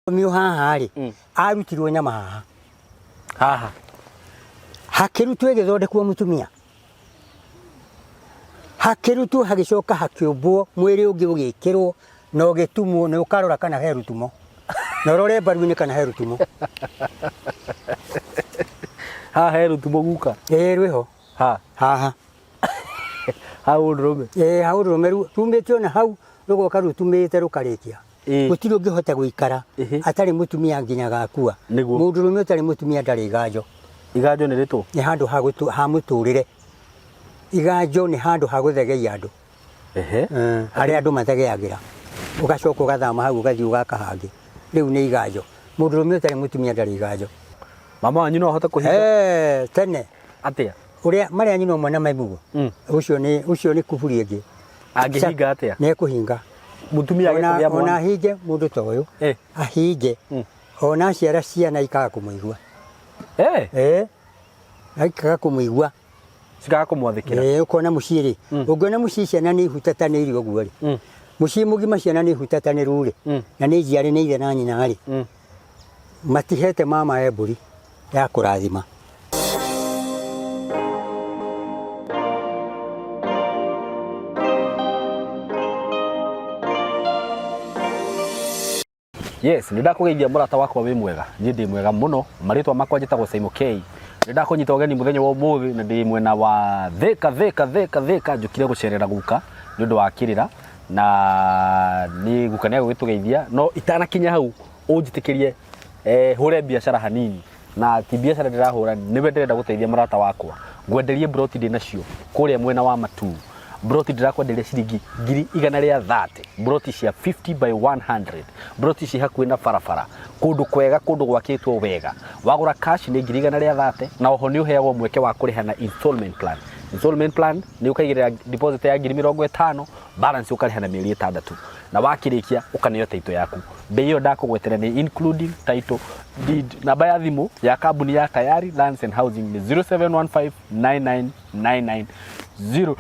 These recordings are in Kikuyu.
Ũmio haha rĩ arutirwo nyama haha. Haha. Hakĩrutwo ĩgĩthondekwo mũtumia. Hakĩrutwo hagĩcoka hakĩũmbwo mwĩrĩ ũngĩ ũgĩkĩrwo na ũgĩtumwo na ũkarora kana he rutumo. Na ũrore mbaru-inĩ kana he rutumo. Haha he rutumo guka. Ĩĩ rwĩho. Ha. Haha. Ha ũndũrũme. Ĩĩ ha ũndũrũme rumĩte ona hau rũgoka rutumĩte rũkarĩkia. Ĩĩ. Gũtirĩ ũngĩhota gũikara Ĩhĩ. atarĩ mũtumia nginya agakua. Nĩguo. Mũndũrũme ũtarĩ mũtumia ndarĩ iganjo. Iganjo nĩ rĩtũ. Nĩ handũ ha gũtũ- ha mũtũrĩre. Iganjo nĩ handũ ha gũthegeia andũ. Ehe. Harĩa andũ mathegeagĩra. Ũgacoka ũgathama hau ũgathiĩ ũgaka hangĩ. Rĩu nĩ iganjo. Mũndũrũme ũtarĩ mũtumia ndarĩ iganjo. Mama wanyu no ahote kũhinga Tene. Atĩa? Ũrĩa marĩa nyina ũmwe na maimugo. Ũcio nĩ ũcio nĩ kuburi ĩngĩ. Angĩhinga atĩa? Nĩ ekũhinga. Mũtumia Ona agĩkũgĩa ona mwana. ahinge mũndũ ta ũyũ. Ahinge. Ona aciara ciana ikaga kũmũigua. Ikaga kũmũigua. Cikaga kũmwathĩkĩra. Ũkona mũciĩ rĩ, ũngĩona mũciĩ ciana nĩ ihutatanĩirio ũguo rĩ, mũciĩ mũgima ciana nĩ ihutatanĩru rĩ, na nĩ njiarĩ nĩ ithe na nyina rĩ, matihete mama e mbũri ya kũrathima. Yes, nĩ ndakũgeithia mũrata wakwa wĩ mwega. Niĩ ndĩ mwega mũno. Marĩtwa makwa njĩtagwo Simon K. Nĩ ndakũnyita ũgeni mũthenya wa ũmũthĩ na ndĩ mwena wa Thika Thika Thika Thika njũkire gũcerera guka nĩ ũndũ wa kĩrĩra na nĩ guka nĩ agũgĩtũgeithia no itanakinya hau ũnjĩtĩkĩrie hũre biacara hanini na ti biacara ndĩrahũra nĩwe ndĩrenda gũteithia mũrata wakwa ngwenderie broti ndĩ nacio kũrĩa mwena wa Matuu. Broti ndĩrakwenderia ciringi 130,000, broti cia 50 by 100, broti ci hakuhĩ na barabara, kũndũ kwega, kũndũ gwakĩtwo wega. Wagũra cash nĩ 130,000 na oho nĩ ũheagwo mweke wa kũrĩha na installment plan. Installment plan nĩ ũkaigĩrĩra deposit ya 50,000, balance ũkarĩha na mĩeri 6 na wakĩrĩkia ũkaneo title yaku. Bei ĩyo ndakũgwetera nĩ including title deed. Namba ya thimũ ya kambuni ya Tayari Lands and Housing nĩ 0715 999909.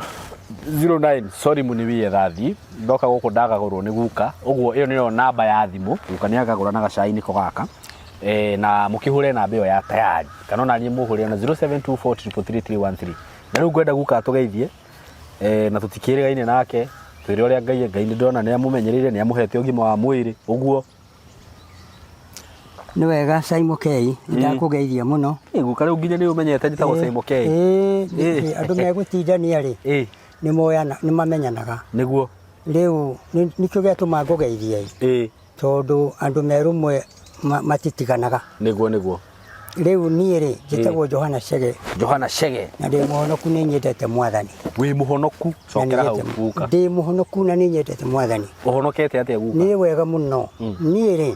Sorry mũniwie thathi ndoka gũkũ ndagagũrwo nĩ guka ũguo ĩyo nĩyo namba ya thimũ guka nĩ agagũra na gacai nĩko gaka na mũkĩhũre namba ĩyo ya Tayari kana ona niĩ mũhũrĩre na 0724333313 na rĩu ngwenda guka atũgeithie na tũtikĩrĩgaine nake twĩre ũrĩa Ngai Ngai nĩ ndĩrona nĩ amũmenyereire nĩ amũhete ũgima wa mwĩrĩ ũguo. Nĩ wega Simon K, nĩ ndakũgeithia mũno. Ĩ guka rĩu nginya nĩ ũmenyete njĩtagwo Simon K. Ĩ andũ megũtindania rĩ, nĩ moyana, nĩ mamenyanaga. Nĩguo. Rĩu nĩkĩo gĩatũma ngũgeithie ĩ, tondũ andũ me rũmwe matitiganaga. Nĩguo nĩguo. Rĩu niĩ rĩ, njĩtagwo Johana Chege. Johana Chege. Na ndĩ mũhonoku nĩ nyendete Mwathani. Wĩ mũhonoku? Cokera hau guka. Ndĩ mũhonoku na nĩ nyendete Mwathani. Ũhonokete atĩa guka? Nĩ wega mũno. Niĩ rĩ,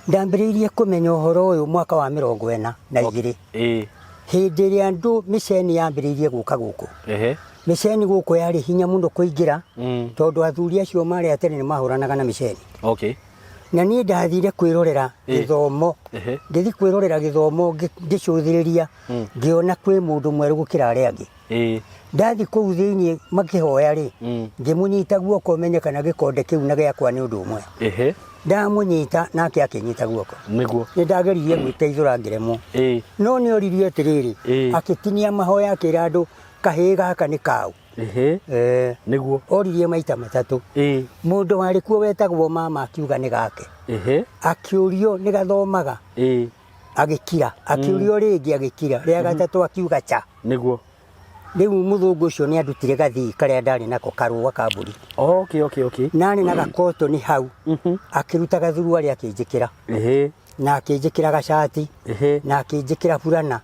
ndambĩrĩirie kũmenya ũhoro ũyũ mwaka wa 42. Hĩndĩ ĩrĩa andũ mĩceni yambĩrĩirie gũka gũkũ. Mĩceni gũkũ yarĩ hinya mũno kũingĩra, tondũ athuri acio marĩ a tene nĩ mahũranaga na mĩceni. Na niĩ ndathire kwĩrorera gĩthomo, ngĩthiĩ kwĩrorera gĩthomo ngĩcũthĩrĩria, ngĩona kwĩ mũndũ mwerũ gũkĩra arĩa angĩ. Ndathiĩ kũu thĩinĩ makĩhoya rĩ, ngĩmũnyita guoko menye kana gĩkonde kĩu na gĩakwa nĩ ũndũ ũmwe. Ndamũnyita nake akĩnyita guoko. Nĩ ndageririe gwĩteithũra ngĩremwo. No nĩ oririe atĩrĩrĩ, akĩtinia mahoya akĩra andũ kahĩĩ gaka nĩ kaũ. Nĩguo. Oririe maita matatũ. Mũndũ warĩ kuo wetagwo mama akiuga nĩ gake. Akĩũrio nĩ gathomaga. Agĩkira. Akĩũrio rĩngĩ agĩkira. Rĩa gatatũ akiuga cha. Nĩguo. Rĩu mũthũngũ ũcio nĩ andutire gathii karĩa ndarĩ nako karũa ka mbũri. Narĩ na gakotoni hau. Akĩruta gathuruarĩ akĩnjĩkĩra. Na akĩnjĩkĩra gacati. Na akĩnjĩkĩra burana.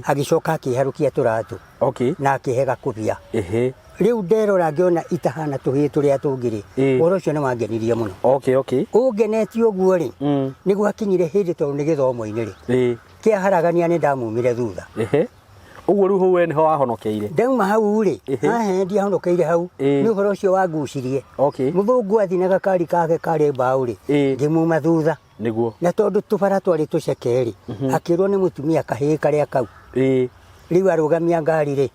Agĩcoka akĩharũkia tũratũ. Na akĩhe gakũbia. Rĩu nderora ngĩona itahana tũhĩĩ tũrĩa tũngĩ rĩ, ũhoro ũcio nĩ wangenirie mũno. Ũngenetie ũguo rĩ, nĩ gwakinyire hĩndĩ tondũ nĩ gĩthomo-inĩ rĩ, kĩaharagania nĩ ndamumire thutha. Ũguo rĩu hau we nĩho wahonokeire? Ndauma hau rĩ, haha ndiahonokeire hau, nĩ ũhoro ũcio wangucirie. Mũthũngũ athiĩ na gakari kake karĩ mbaũ rĩ, ngĩmuma thutha. Nĩguo. Na tondũ tũbara twarĩ tũceke rĩ, akĩrwo nĩ mũtumia kahĩĩ karĩa kau. Rĩu arũgamia ngari rĩ,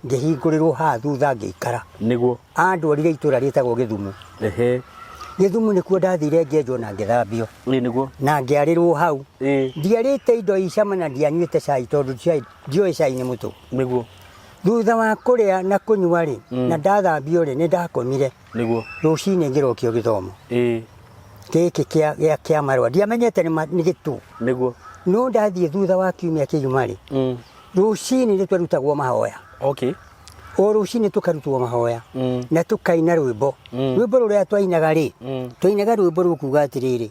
ngĩhingũrĩrwo haha thutha ngĩikara. Nĩguo. Andwarire itũra rĩtagwo Gĩthumo. Gĩthumo nĩkuo ndathire ngĩenjwo na ngĩthambio. Ĩĩ nĩguo. Na ngĩarĩrwo hau. Ĩĩ. Ndiarĩte indo i cama na ndianyuĩte cai tondũ cai ndiũĩ cai nĩ mũtũ. Nĩguo. Thutha wa kũrĩa na kũnyua rĩ, na ndathambio rĩ, nĩ ndakomire. Nĩguo. Rũcinĩ ngĩrokio gĩthomo. Ĩĩ. Gĩkĩ kĩa gĩa kĩa marũa. Ndiamenyete nĩ nĩ gĩtũ. Nĩguo. No ndathiĩ thutha wa kiumia kĩgima rĩ, rũcinĩ nĩ twarutagwo mahoya. Okay. O rũcinĩ tũkarutwo mahoya na tũkaina rwĩmbo. Rwĩmbo rũrĩa twainaga rĩ, twainaga rwĩmbo rũkuga atĩrĩrĩ,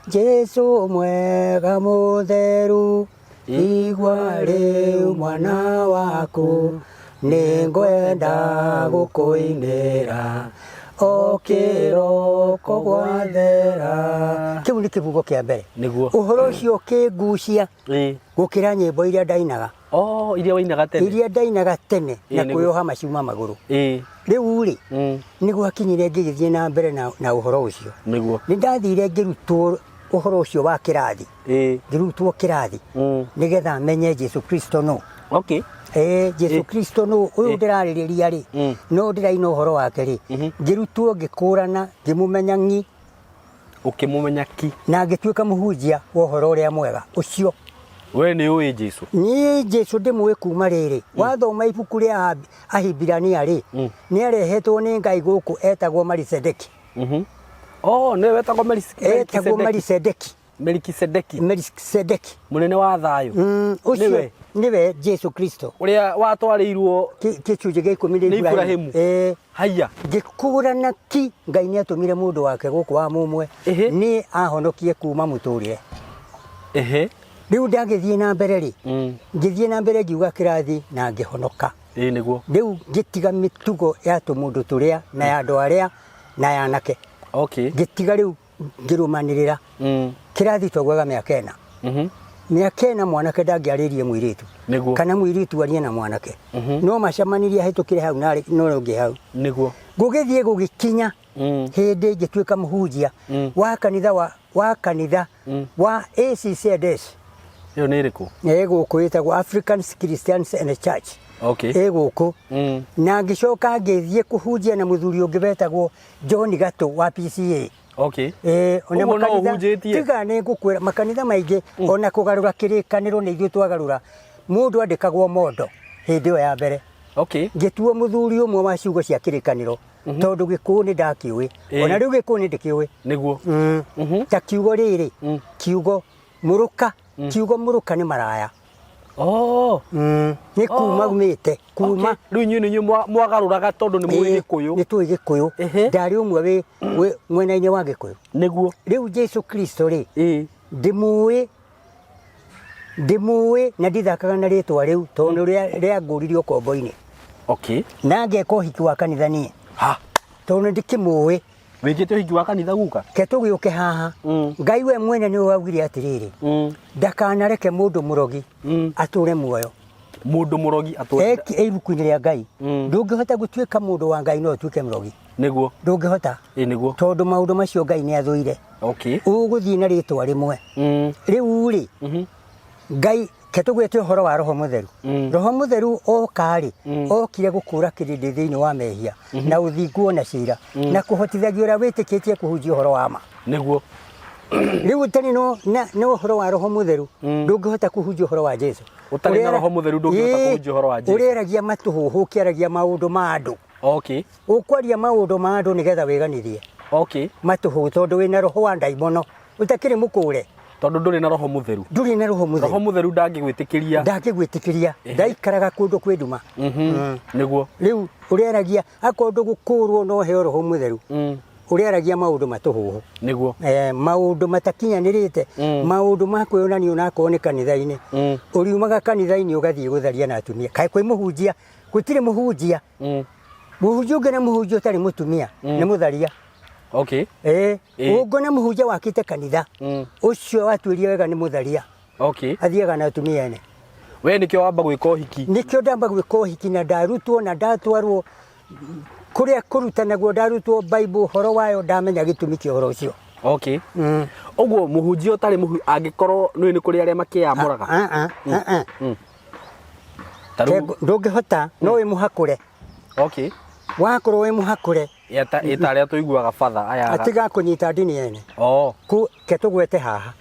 Jesu mwega mũtheru, igua rĩu mwana waku, nĩngwenda gũkũinĩra o kĩroko gwathera. Kĩu nĩ kĩbungo kĩa mbere. Nĩguo. Ũhoro ũcio ũkĩngucia Ĩĩ. gũkĩra nyĩmbo iria ndainaga. Oh, iria wainaga tene. Iria ndainaga tene na Ĩĩ, nĩguo. kwĩyoha macuma magũrũ. Ĩĩ. Rĩu rĩ, nĩ gwakinyire ngĩgĩthiĩ na mbere na, na ũhoro ũcio. Nĩguo. Nĩ ndathire ngĩrutwo ũhoro ũcio wa kĩrathi. Ĩĩ. Ngĩrutwo kĩrathi nĩgetha menye Jesu Kristo nũ. Okay. Eh, Jesu Ĩĩ. Kristo nũ ũyũ Ĩĩ. ndĩrarĩrĩria rĩ, no ndĩraina ũhoro wake rĩ, ngĩrutwo ngĩkũrana ngĩmũmenya ng'i Ũkĩmũmenya ki. Na ngĩtuĩka mũhunjia wa ũhoro ũrĩa mwega ũcio. We nĩ ũĩ Jesu? Niĩ Jesu ndĩmũĩ kuma rĩrĩ. Wathoma ibuku rĩa Ahibirania rĩ, nĩ arehetwo nĩ Ngai gũkũ etagwo Melisedeki. Oh, nĩwe wetagwo Etagwo Melisedeki. Melikisedeki. Melikisedeki. Mũnene wa thayũ. Ũcio Nĩwe. nĩwe Jesu Kristo. Ũrĩa watwarĩirwo Gĩcunjĩ gĩa ikũmi nĩ Nĩ Iburahĩmu. Ĩĩ. Haiya. Ngĩkũrana ki Ngai nĩ atũmire mũndũ wake gũkũ wa mũmwe Ĩhĩ. nĩ ahonokie kuma mũtũrĩre. Ĩhĩ. Rĩu ndagĩthiĩ na mbere rĩ, ngĩthiĩ na mbere ngiuga kĩrathi na ngĩhonoka. Ĩĩ nĩguo. Rĩu ngĩtiga mĩtugo ya tũmũndũ tũrĩa na ya andũ arĩa na ya anake. Okay. Ngĩtiga rĩu ngĩrũmanĩrĩra. Kĩrathi twaugaga mĩaka ĩna. Mĩaka ĩna mwanake ndangĩarĩrie mũirĩtu. Nĩguo. Kana mũirĩtu arie na mwanake. No macemanirie ahĩtũkĩre hau na na ũrĩa ũngĩ hau. Nĩguo. Gũgĩthiĩ gũgĩkinya hĩndĩ ngĩtuĩka mũhunjia wa kanitha wa, wa kanitha wa ACCDS. Ĩyo nĩ ĩrĩkũ? Ĩ gũkũ ĩtagwo African Christians and Church. Okay. Ĩ gũkũ. Na ngĩcoka ngĩthiĩ kũhunjia na mũthuri ũngĩ wetagwo John Gatũ wa PCA. Okay. Ona Ũguo no makanitha- ũhunjĩtie? Tiga nĩ ngũkwĩra makanitha maingĩ ona kũgarũra kĩrĩkanĩro nĩ ithuĩ twagarũra. Mũndũ andĩkagwo mondo hĩndĩ ĩyo ya mbere. Okay. Ngĩtuo mũthuri ũmwe wa ciugo cia kĩrĩkanĩro tondũ gĩkũyũ nĩ ndakĩũĩ. Ona rĩu gĩkũyũ nĩ ndĩkĩũĩ. Nĩguo. Ta kiugo rĩrĩ, kiugo mũrũka, kiugo mũrũka nĩ maraya. Oh. Nĩ kuma Oh. umĩte, kuma. Okay. Rĩu inyuĩ nĩ inyuĩ mwagarũraga tondũ nĩ mũĩ Gĩkũyũ. Nĩ tũĩ Gĩkũyũ. Ndarĩ ũmwe wĩ mwena-inĩ wa Gĩkũyũ. Nĩguo. Rĩu Jesu Kristo rĩ, Ĩĩ. ndĩmũĩ, ndĩmũĩ na ndithakaga na rĩtwa rĩu tondũ rĩangũririe ũkombo-inĩ. Okay. Na ngeka ũhiki wa kanitha niĩ. Ha. Tondũ nĩ ndĩkĩmũĩ. Wĩkĩte ũhiki wa kanitha guka? Ke tũgĩũke haha. Ngai we mwene nĩwe waugire atĩrĩrĩ, ndakanareke mũndũ mũrogi atũre muoyo. Mũndũ mũrogi atũre. Eki ibuku-inĩ rĩa Ngai. Ndũngĩhota gũtuĩka mũndũ wa Ngai no ũtuĩke mũrogi. Nĩguo. Ndũngĩhota. Ĩ nĩguo. Tondũ maũndũ macio Ngai nĩ athũire. Okay. Ũgũthiĩ na rĩtwa rĩmwe. Rĩu rĩ, Ngai ke tũgwĩte ũhoro wa Roho Mũtheru. Roho Mũtheru oka rĩ, okire gũkũra kĩrĩndĩ thĩinĩ wa mehia na ũthingu ona cira na kũhotithagia ũrĩa wĩtĩkĩtie kũhunjia ũhoro wa ma. Nĩguo. Rĩu ũtarĩ na ũhoro wa Roho Mũtheru, ndũngĩhota kũhunjia ũhoro wa Jesu. Ũtarĩ na Roho Mũtheru ndũngĩhota kũhunjia ũhoro wa Jesu. Ũrĩaragia matũhũhũ ũkĩaragia maũndũ ma andũ. Okay. Ũkwaria maũndũ ma andũ nĩgetha wĩganithie. Okay. Matũhũhũ tondũ wĩna roho wa ndaimono. Ũtakĩrĩ mũkũre. Tondũ ndũrĩ na Roho Mũtheru. Ndũrĩ na Roho Mũtheru. Roho Mũtheru ndangĩgwĩtĩkĩria. Ndangĩgwĩtĩkĩria. Ndaikaraga kũndũ kwĩ nduma. Nĩguo. Rĩu ũrĩaragia akorwo ndũgũkũrwo no ũheo Roho Mũtheru. Ũrĩaragia maũndũ matũhũhũ. Nĩguo. Maũndũ matakinyanĩrĩte, maũndũ ma kwĩyonania onakorwo nĩ kanitha-inĩ. Ũriumaga kanitha-inĩ ũgathiĩ gũtharia na atumia. Kaĩ kwĩ mũhunjia? Gũtirĩ mũhunjia. Mũhunjia ũngĩ na mũhunjia ũtarĩ mũtumia nĩ mũtharia. Okay. Ũngĩona mũhunjia wakĩte kanitha, ũcio watuĩria wega nĩ mũtharia. Okay. Athiaga na atumia ene. We nĩkĩo wamba gwĩka ũhiki? Nĩkĩo ndamba gwĩka ũhiki na ndarutwo na ndatwarwo kũrĩa kũrutanagwo, ndarutwo Bible ũhoro wayo, ndamenya gĩtũmi kĩa ũhoro ũcio. Okay. Ũguo mũhunjia ũtarĩ angĩkorwo nĩ nĩ kũrĩ arĩa makĩyamũraga? Ta rĩu Ndũngĩhota, no wĩ mũhakũre. Okay. Wakorwo wĩ mũhakũre, Ĩta arĩa tũiguaga batha aya. Atiga kũnyita ndini ene. Oh. Ke tũgwete haha.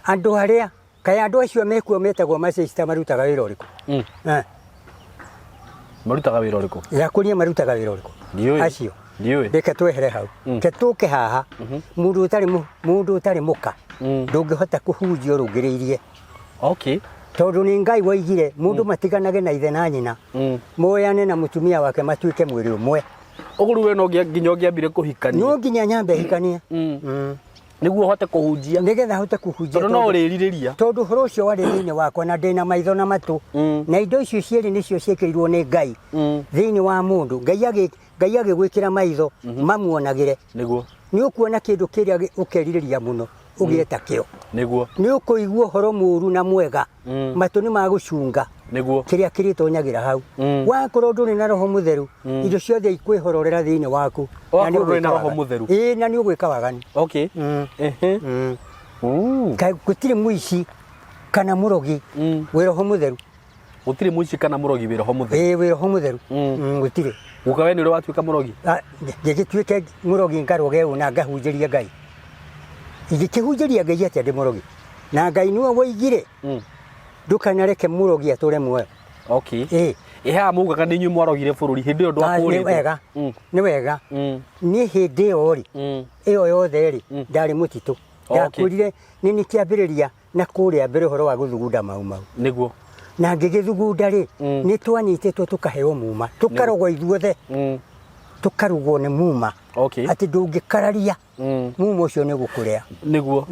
Andũ arĩa kaĩ andũ acio mekuo metagwo macista marutaga wĩra ũrĩkũ? Eh, Marutaga wĩra ũrĩkũ? Yakũria marutaga wĩra ũrĩkũ? Ndiũĩ. Acio. Ndiũĩ. Reke twehere hau. Ke tũke haha. Mũndũ ũtarĩ mũndũ ũtarĩ mũka ndũngĩhota kũhunjia ũrũngĩrĩirie. Okay. Tondũ nĩ Ngai woigire mũndũ matiganage na ithe na nyina moyane na mũtumia wake matuĩke mwĩrĩ ũmwe. Ũguo rĩu we no nginya ũngĩambire kũhikania. No nginya nyambe hikanie. Nĩguo ũhote kũhunjia. Nĩgetha hote kũhunjia. Tondũ no ũrĩrirĩria. Tondũ ũhoro ũcio warĩ thĩinĩ wakwa na ndĩna maitho na matũ. Na indo icio cierĩ nĩcio ciĩkĩrirwo nĩ Ngai thĩinĩ wa mũndũ. Ngai agĩgwĩkĩra maitho mamuonagĩre. Nĩguo. Nĩ ũkuona kĩndũ kĩrĩa ũkerirĩria mũno ũgĩe ta kĩo. Nĩguo. Nĩ ũkũigua ũhoro mũru na mwega. Matũ nĩ magũcunga. Nĩguo. Kĩrĩa kĩrĩtonyagĩra hau. Wakorwo ndũrĩ na roho mũtheru, indo ciothe ikwĩhororera thĩinĩ waku. Wakorwo ndũrĩ na roho mũtheru. Ĩĩ, na nĩ ũgwĩka waganu. Okay. Kaĩ gũtirĩ mũici kana mũrogi wĩ roho mũtheru. Gũtirĩ mũici kana mũrogi wĩ roho mũtheru. Ĩĩ, wĩ roho mũtheru. Gũtirĩ. Guka we nĩ ũrĩ watuĩka mũrogi? Ngĩgĩtuĩke mũrogi ngaroge ũũ na ngahunjĩria Ngai. Ingĩkĩhunjĩria Ngai atĩa ndĩ mũrogi? Na Ngai nĩwe woigire ndũkanareke mũrogi atũre muoyo. Okay. Ĩĩ. Ĩ haha maugaga nĩ inyuĩ mwarogire bũrũri hĩndĩ ĩyo ndwakũrĩte. Nĩ wega. Nĩ wega. Niĩ hĩndĩ ĩyo rĩ, ĩyo yothe rĩ, ndarĩ mũtitũ. Ndakũrire nĩ nĩ kĩambĩrĩria na kũrĩa mbere ũhoro wa gũthugunda mau mau. Nĩguo. Na ngĩgĩthugunda rĩ, nĩ twanyitĩtwo tũkaheo muma, tũkarogwo ithuothe, tũkarugwo nĩ muma. Okay. Atĩ ndũngĩkararia muma ũcio nĩ ũgũkũrĩa. Nĩguo.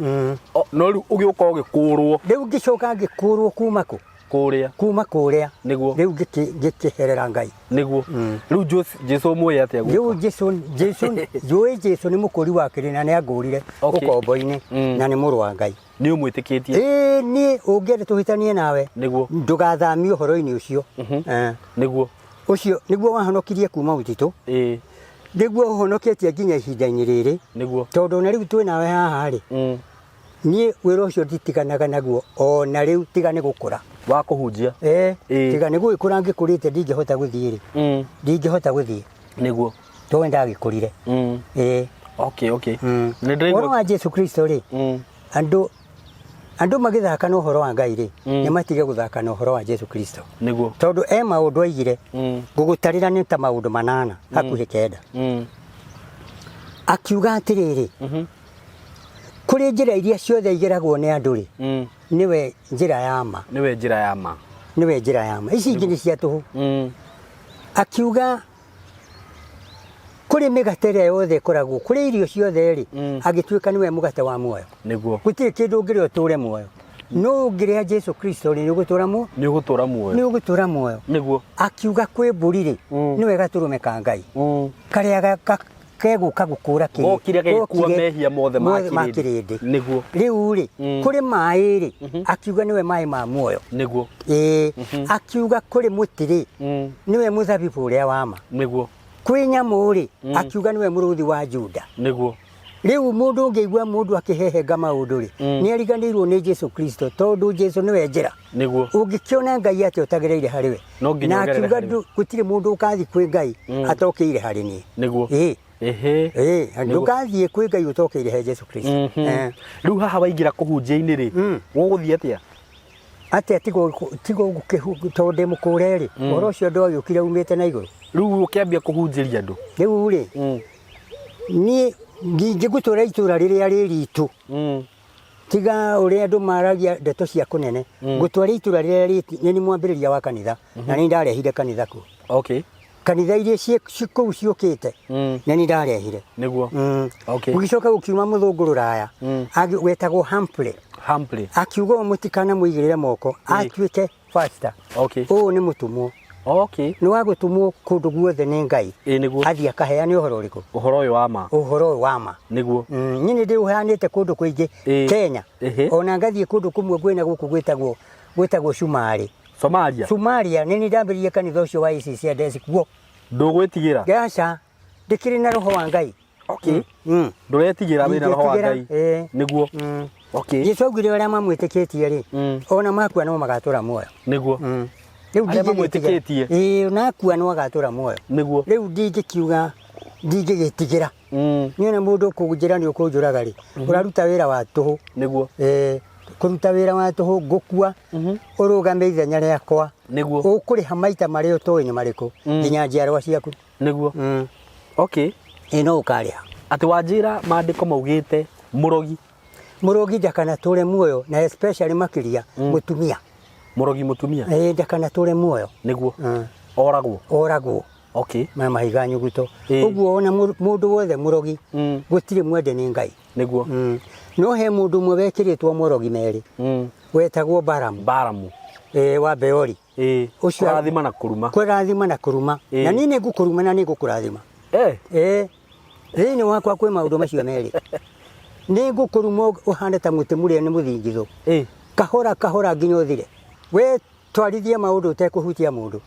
No rĩu ũgĩũka ũgĩkũrwo. Rĩu ngĩcoka ngĩkũrwo kuma kũ? Kũrĩa. Kuma kũrĩa. Nĩguo. Rĩu ngĩkĩherera Ngai. Nĩguo. Rĩu Jesu ũmũĩ atĩa guka? Rĩu Jesu, njũĩ Jesu nĩ mũkũri wa kĩrĩ na nĩ angũrire ũkombo-inĩ na nĩ mũrũ wa Ngai. Nĩ ũmwĩtĩkĩtie? Ĩĩ, niĩ ũngĩenda tũhĩtanie nawe. Nĩguo. Ndũgathamie ũhoro-inĩ ũcio. Nĩguo. Ũcio nĩguo wahonokirie kuma mũtitũ. Ĩĩ. Nĩguo ũhonoketie nginya ihinda-inĩ rĩrĩ. Nĩguo. Tondũ na rĩu twĩ nawe haha rĩ. Niĩ wĩra ũcio nditiganaga naguo o na rĩu tiga nĩ gũkũra. Wa kũhunjia. Ĩĩ. Tiga nĩ gũgĩkũra ngĩkũrĩte ndingĩhota gũthiĩ rĩ. Ndingĩhota gũthiĩ. Nĩguo. Tondũ ndagĩkũrire. Ĩĩ. Okay, okay. Nĩ ndĩraigua. Ũhoro wa Jesu Kristo rĩ, andũ magĩthaka na ũhoro wa Ngai rĩ, nĩ matige gũthaka na ũhoro wa Jesu Kristo. Nĩguo. Tondũ e maũndũ aigire, ngũgũtarĩra nĩ ta maũndũ 8 hakuhĩ 9. Akiuga atĩrĩrĩ, kũrĩ njĩra iria ciothe igeragwo nĩ andũ rĩ, nĩwe njĩra ya ma. Nĩwe njĩra ya ma. Nĩwe njĩra ya ma. Ici ingĩ nĩ cia tũhũ. Akiuga kũrĩ mĩgate ĩrĩa yothe ĩkoragwo, kũrĩ irio ciothe rĩ, agĩtuĩka nĩwe mũgate wa muoyo. Nĩguo. Gũtirĩ kĩndũ ũngĩrĩa ũtũre muoyo. No ũngĩrĩa Jesu Kristo rĩ, nĩ ũgũtũra muoyo. Nĩ ũgũtũra muoyo. Nĩ ũgũtũra muoyo. Nĩguo. Akiuga kwĩ mbũri rĩ, nĩwe gatũrũme ka Ngai. Karĩa kegũka gũkũra kĩrĩndĩ. Gokire gagĩkua mehia mothe ma kĩrĩndĩ. Nĩguo. Rĩu rĩ, kũrĩ maĩ rĩ, akiuga nĩwe maĩ ma muoyo. Nĩguo. Ĩĩ. Akiuga kũrĩ mũtĩ rĩ, nĩwe mũthabibũ ũrĩa wa ma. Nĩguo. Kwĩ nyamũ rĩ, akiuga nĩwe mũrũthi wa Juda. Nĩguo. Rĩu mũndũ ũngĩigua mũndũ akĩhehenga maũndũ rĩ, nĩ ariganĩirwo nĩ Jesu Kristo tondũ Jesu nĩwe njĩra. Nĩguo. Ũngĩkĩona Ngai atĩa ũtagereire harĩ we? No nginya Na ũgerere akiuga harĩ we. gũtirĩ mũndũ ũkathiĩ kwĩ Ngai atokĩire harĩ niĩ. Nĩguo. Ĩĩ. Ehe. Ĩĩ, Nĩguo. ndũgathiĩ kwĩ Ngai ũtokĩire he Jesu Kristo. Rĩu haha waingĩra kũhunjia-inĩ rĩ, gũgũthiĩ atĩa? Atĩa tigo tondũ ndĩ mũkũre rĩ, ũhoro ũcio ndwagĩũkire umĩte na igũrũ. Rĩu ũkĩambia kũhunjĩria andũ. Rĩu rĩ, niĩ ndingĩgũtwara itũra rĩrĩa rĩ ritũ. Tiga ũrĩa andũ maragia ndeto cia kũnene. Ngũtwara itũra rĩrĩa rĩ nĩ mwambĩrĩria wa kanitha, na nĩ ndarehire kanitha kuo. Okay. Kanitha iria ci kũu ciũkĩte, nĩ niĩ ndarehire. Nĩguo. Okay. Gũgĩcoka gũkiuma mũthũngũ rũraya, wetagwo Humphrey. Humphrey. Akiuga ũũ mũtikanamũigĩrĩre moko, atuĩke pastor. Okay. Ũũ nĩ mũtũmwo. Okay. Nĩ wa gũtũmwo kũndũ guothe nĩ Ngai. Ĩĩ nĩguo. Athiĩ akaheane ũhoro ũrĩkũ? Ũhoro ũyũ wa ma. Ũhoro ũyũ wa ma. Nĩguo. Niĩ nĩ ndĩũheanĩte kũndũ kũingĩ Kenya. Ona ngathiĩ kũndũ kũmwe kwĩna gũkũ gwĩtagwo Cumarĩ. Somalia. Somalia nĩ niĩ ndambĩrĩirie kanitha ũcio wa ACC Adesi kuo. Ndũgwĩtigĩra? Aca, ndĩkĩrĩ na roho wa Ngai. Okay. Ndũretigĩra wĩna roho wa Ngai. Nĩguo. Okay. Jesu augire arĩa mamwĩtĩkĩtie rĩ, ona makua no magatũra muoyo. Nĩguo. Rĩu Arĩa ndingĩgĩtiga. mamwĩtĩkĩtie. Ĩĩ, ona akua no agatũra muoyo. Nĩguo. Rĩu ndingĩkiuga Ndingĩgĩtigĩra. Niĩ ona mũndũ ũkũnjĩra nĩ ũkũnjũraga rĩ, ũraruta wĩra wa tũhũ. Nĩguo. Kũruta wĩra wa tũhũ ngũkua ũrũgame ithenya rĩakwa. Nĩguo. Ũkũrĩha maita marĩa ũtoĩ nĩ marĩkũ nginya njiarwa ciaku. Nĩguo. Okay. Ĩ no ũkarĩha. Atĩ wanjĩra maandĩko maugĩte mũrogi. Mũrogi ndakanatũre muoyo na especially makĩria mũtumia. Mũrogi mũtumia. Ĩ ndakanatũre muoyo. Nĩguo. Oragwo. Oragwo. Okay. Na mahiga nyuguto. Ũguo ona mũndũ wothe mũrogi gũtirĩ mwende nĩ Ngai. Nĩguo. No he mũndũ ũmwe wekĩrĩtwo morogi merĩ. Wetagwo Baramu. Baramu. Ĩ wa Beori. Ĩ. Ũcio Kũrathima na kũruma. Kũrathima na kũruma. Na niĩ nĩ ngũkũruma na nĩ ngũkũrathima. Ĩ. Thĩinĩ wakwa kwĩ maũndũ macio merĩ. Nĩ ngũkũruma ũhane ta mũtĩ mũrĩa nĩ mũthingithũ. Kahora kahora nginya ũthire. We twarithia maũndũ ũtekũhutia mũndũ.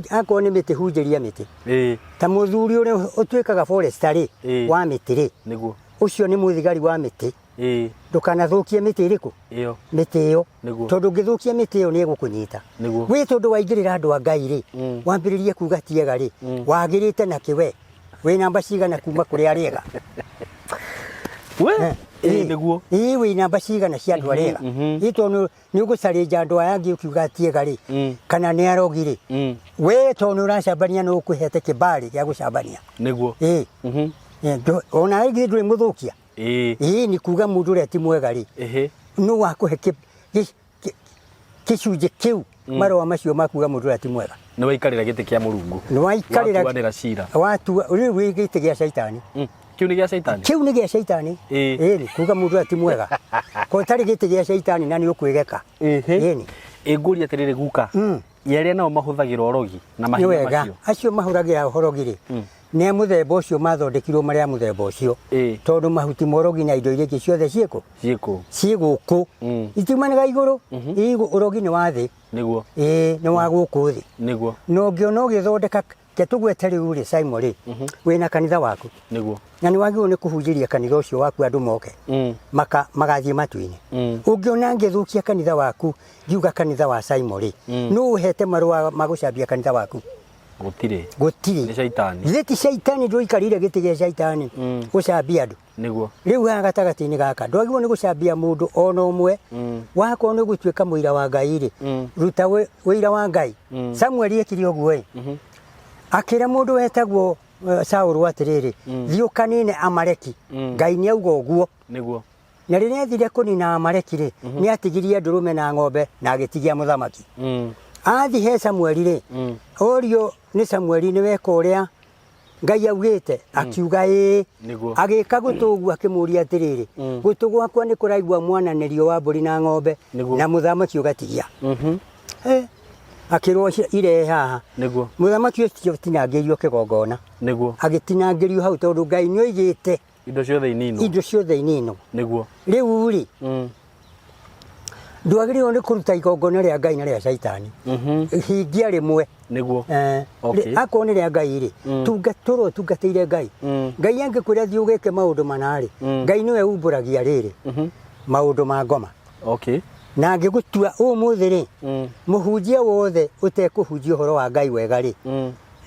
Akorwo nĩ mĩtĩ hunjĩria mĩtĩ. Ta mũthuri ũrĩa ũtuĩkaga forester rĩ, wa mĩtĩ rĩ, Nĩguo. Ũcio nĩ mũthigari wa mĩtĩ. Ndũkanathũkie mĩtĩ ĩrĩkũ? Ĩyo. Mĩtĩ ĩyo. Nĩguo. Tondũ ũngĩthũkia mĩtĩ ĩyo nĩ ĩgũkũnyita. Nĩguo. Wĩ tondũ waingĩrĩra andũ a Ngai rĩ, wambĩrĩrie kuga ti ega rĩ, wagĩrĩte nakĩ we? Wĩ namba cigana kuma kũrĩ arĩa ega? We? Ĩĩ nĩguo. Ĩĩ wĩ namba cigana cia andũ arĩa ega? Ĩĩ tondũ nĩ ũgũcarĩnja andũ aya angĩ ũkiuga ti ega rĩ, kana nĩ arogi rĩ, we tondũ nĩ ũracambania nĩ ũkwĩhete kĩbarĩ gĩa gũcambania. Nĩguo. Ĩĩ. Ona githĩ ndũrĩ mũthũkia? Ĩĩ. Ĩĩ nĩ kuga mũndũ ũrĩa ti mwega rĩ, nũ wakũhe gĩcunjĩ kĩu marũa macio ma kuga mũndũ ũrĩa ti mwega? Nĩ waikarĩra gĩtĩ kĩa Mũrungu. Nĩ waikarĩra. Watuanĩra cira. Watua, rĩu wĩ gĩtĩ gĩa Caitani. Kĩu nĩ gĩa Caitani? Kĩu nĩ gĩa Caitani. Ĩĩ. Ĩĩ, kuga mũndũ ũrĩa ti mwega. Ko ũtarĩ gĩtĩ gĩa Caitani na nĩ ũkwĩgeka. Ĩĩ. Ĩ ngũrie atĩrĩrĩ guka, ĩ arĩa nao mahũthagĩra ũrogi na Nĩ mahiga wega. macio? Acio mahũragĩra ũrogi rĩ, nĩ a mũthemba ũcio mathondekirwo marĩ a mũthemba ũcio. Tondũ mahuti ma ũrogi na indo iria ingĩ ciothe ciĩkũ? Ciĩkũ. Ciĩ gũkũ. Itiumanaga igũrũ. Ũrogi nĩ wa thĩ. Nĩguo. Ĩĩ, nĩ wa gũkũ thĩ. Nĩguo. Na ũngĩona ũgĩthondeka, ke tũgwete rĩu rĩ, Simon rĩ, wĩna kanitha waku. Nĩguo. Na nĩ wagĩrĩirwo nĩ kũhunjĩria kanitha ũcio waku andũ moke. Magathiĩ matu-inĩ. Ũngĩona ngĩthũkia kanitha waku, ngiuga kanitha wa Simon rĩ, nũ ũhete marũa ma gũcambia kanitha waku? Gũtirĩ. Gũtirĩ. Nĩ caitani. Githĩ ti caitani ndũikarĩire gĩtĩ gĩa caitani gũcambia andũ? Nĩguo. Rĩu haha gatagatĩ-inĩ gaka ndwagĩrĩirwo nĩ gũcambia mũndũ ona ũmwe. Wakorwo nĩ ũgũtuĩka mũira wa Ngai rĩ, ruta ũira wa Ngai. Samueli ekire ũguo ĩ, akĩra mũndũ wetagwo Saũlũ atĩrĩrĩ, thiĩ ũkanine Amaleki, Ngai nĩ auga ũguo. Nĩguo. Na rĩrĩa athire kũnina Amaleki rĩ, nĩ atigirie ndũrũme na ng'ombe na agĩtigia mũthamaki. Athiĩ he Samueli rĩ, orio nĩ Samueli nĩ weka ũrĩa Ngai augĩte, akiuga ĩĩ. Nĩguo. Agĩka gũtũ ũguo akĩmũria atĩrĩrĩ, gũtũ gwakwa nĩ kũraigua mwananĩrio wa mbũri na ng'ombe Nĩguo. na mũthamaki ũgatigia. Akĩrwo irehe haha. Nĩguo. Mũthamaki ũcio tinangĩrio kĩgongona. Nĩguo. Agĩtinangĩrio hau tondũ Ngai nĩ oigĩte Indo ciothe ininwo. Indo ciothe ininwo. Nĩguo. Rĩu rĩ, ndwagĩrĩirwo nĩ kũruta igongona rĩa Ngai na rĩa Caitani. Hingia rĩmwe. Nĩguo. Okay. Akorwo nĩ rĩa Ngai rĩ, tũrwo ũtungatĩire Ngai. Ngai angĩkwĩra thiĩ ũgeke maũndũ mana rĩ, Ngai nĩwe umbũragia rĩrĩ, maũndũ ma ngoma. Okay. Na angĩgũtua ũmũthĩ rĩ, mũhunjia wothe ũtekũhunjia ũhoro wa Ngai wega rĩ,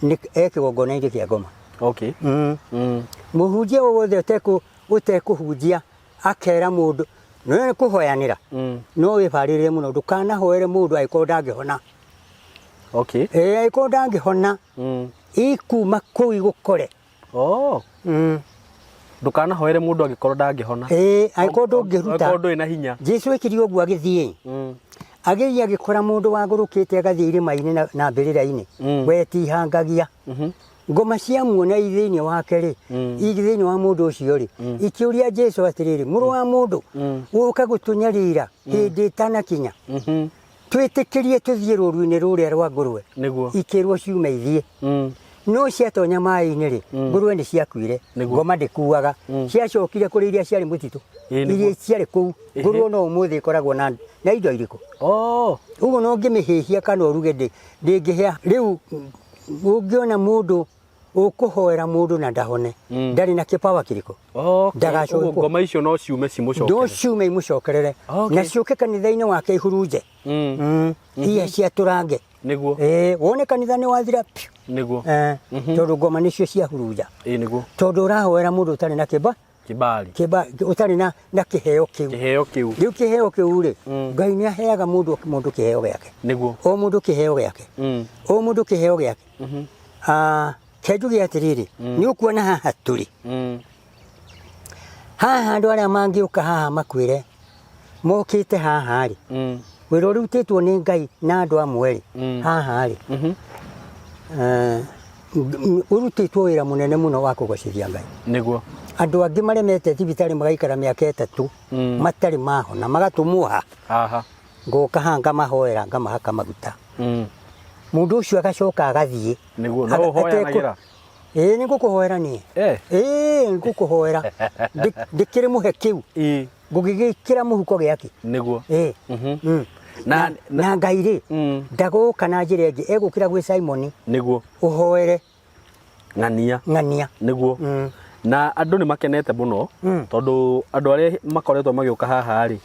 nĩ e kĩgongona-inĩ kĩa ngoma. Okay. Mũhunjia wothe ũtekũhunjia akera mũndũ nĩ nĩ kũhoyanĩra, no wĩbarĩrĩre mũno ndũkanahoere mũndũ angĩkorwo ndangĩhona. Okay. Ĩĩ, angĩkorwo ndangĩhona, ikuma kũu igũkore. Oh. Ndũkanahoere mũndũ angĩkorwo ndangĩhona. Ĩĩ, angĩkorwo ndũngĩruta. Angĩkorwo ndũrĩ na hinya. Jesu ekire ũguo agĩthiĩ. Agĩthiĩ agĩkora mũndũ wagũrũkĩte agathiĩ irĩma-inĩ na mbĩrĩra-inĩ. Wetihangagia. Ngoma cia muona i thĩinĩ wake rĩ, i thĩinĩ wa mũndũ ũcio rĩ, ikĩũria Jesu atĩrĩrĩ, mũrũ wa mũndũ, ũka gũtũnyarira hĩndĩ ĩtanakinya? Twĩtĩkĩrie tũthiĩ rũru-inĩ rũrĩa rwa ngũrwe. Nĩguo. Ikĩrwo ciume ithiĩ. No ciatonya maĩ-inĩ rĩ, ngũrwe nĩ ciakuire. Nĩguo. Ngoma ndĩkuaga. Ciacokire kũrĩ iria ciarĩ mũtitũ. Ĩĩ, nĩguo. Iria ciarĩ kũu. Ngũrwe no ũmũthĩ ĩkoragwo na indo irĩkũ? Oh. Ũguo no ũngĩmĩhĩhia kana ũruge ndĩngĩhĩa. Rĩu ũngĩona mũndũ ũkũhoera mũndũ na ndahone, ndarĩ na kĩpawa kĩrĩkũ? Okay. Ndagacoke Ũguo ngoma icio no ciume cimũcokerere. No ciume imũcokerere. Okay. Na ciũke kanitha-inĩ wake ihurunje. Iya ciatũrange. Nĩguo. Wone kanitha nĩ wathira piũ. Nĩguo. Tondũ ngoma nĩcio ciahurunja. Ĩĩ nĩguo. Tondũ ũrahoera mũndũ ũtarĩ na kĩba Kĩbali. Kĩba ũtarĩ na kĩheo kĩu. Kĩheo kĩu. Rĩu kĩheo kĩu rĩ, Ngai nĩ aheaga mũndũ mũndũ kĩheo gĩake. Nĩguo. O mũndũ kĩheo gĩake. O mũndũ kĩheo gĩake. Ke njuge atĩrĩrĩ, nĩ ũkuona haha tũrĩ. Haha andũ arĩa mangĩũka haha makwĩre mokĩte haha rĩ, wĩra ũrutĩtwo nĩ Ngai na andũ amwe rĩ, haha rĩ, ũrutĩtwo wĩra mũnene mũno wa kũgocithia Ngai. Nĩguo. Andũ angĩ maremete thibitarĩ magaikara mĩaka 3 matarĩ mahona, magatũmwo ha. Haha. Ngoka haha ngamahoera ngamahaka maguta. Mũndũ ũcio agacoka agathiĩ. Nĩguo, no ũhoyanagĩra? Ĩĩ nĩ ngũkũhoera niĩ. Ĩĩ ngũkũhoera. Ndĩkĩrĩ mũhe kĩu. Ngũgĩgĩkĩra mũhuko gĩake. Nĩguo. Ĩĩ. Na Ngai rĩ, ndagũka na njĩra ĩngĩ, egũkĩra gwĩ Simon. Nĩguo. Ũhoere. Ng'ania. Ng'ania. Nĩguo. Na andũ nĩ makenete mũno, tondũ andũ arĩa makoretwo magĩũka haha rĩ,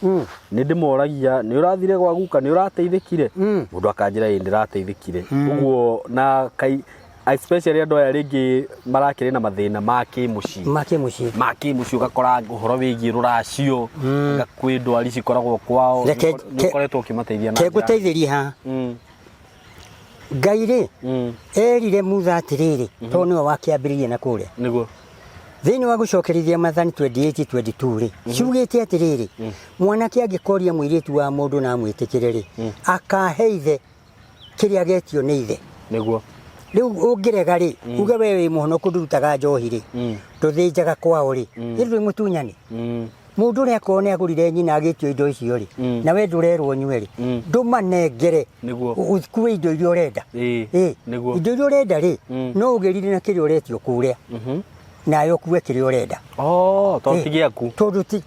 nĩ ndĩmoragia nĩ ũrathire gwa guka, nĩ ũrateithĩkire? Mũndũ akanjĩra ĩĩ ndĩrateithĩkire. Ũguo na kai especially andũ aya rĩngĩ marakĩrĩ na mathĩna ma kĩmũciĩ. Ma kĩmũciĩ. Ma kĩmũciĩ ũgakora ũhoro wĩgiĩ rũracio, anga kwĩ ndwari cikoragwo kwao, Reke nĩ ũkoretwo ũkĩmateithia na ke njĩra. ngũteithĩrie haha. Ngai rĩ, erire Musa atĩrĩrĩ, tondũ nĩwe wakĩambĩrĩirie na kũrĩa. Nĩguo. Thĩinĩ wa gũcokerithia Maathani 28:22 rĩ, ciugĩte atĩrĩrĩ, mwanake angĩkoria mũirĩtu wa mũndũ na amwĩtĩkĩre rĩ, akahe ithe kĩrĩa agetio nĩ ithe. Nĩguo. Rĩu ũngĩrega rĩ, uge we wĩ mũhonoku ndũrutaga njohi rĩ, ndũthĩnjaga kwao rĩ, ĩ ndũrĩ mũtunyani. Mũndũ ũrĩa akorwo nĩ agũrire nyina agĩtio indo icio rĩ, na we ndũrerwo ũnyue rĩ, ndũmanengere. Nĩguo. Ũkue indo iria ũrenda. Ĩĩ. Nĩguo. Indo iria ũrenda rĩ, no ũgĩrire na kĩrĩa ũretio kũrĩa. Nawe ũkue kĩrĩa ũrenda. Oh, tondũ ti gĩaku.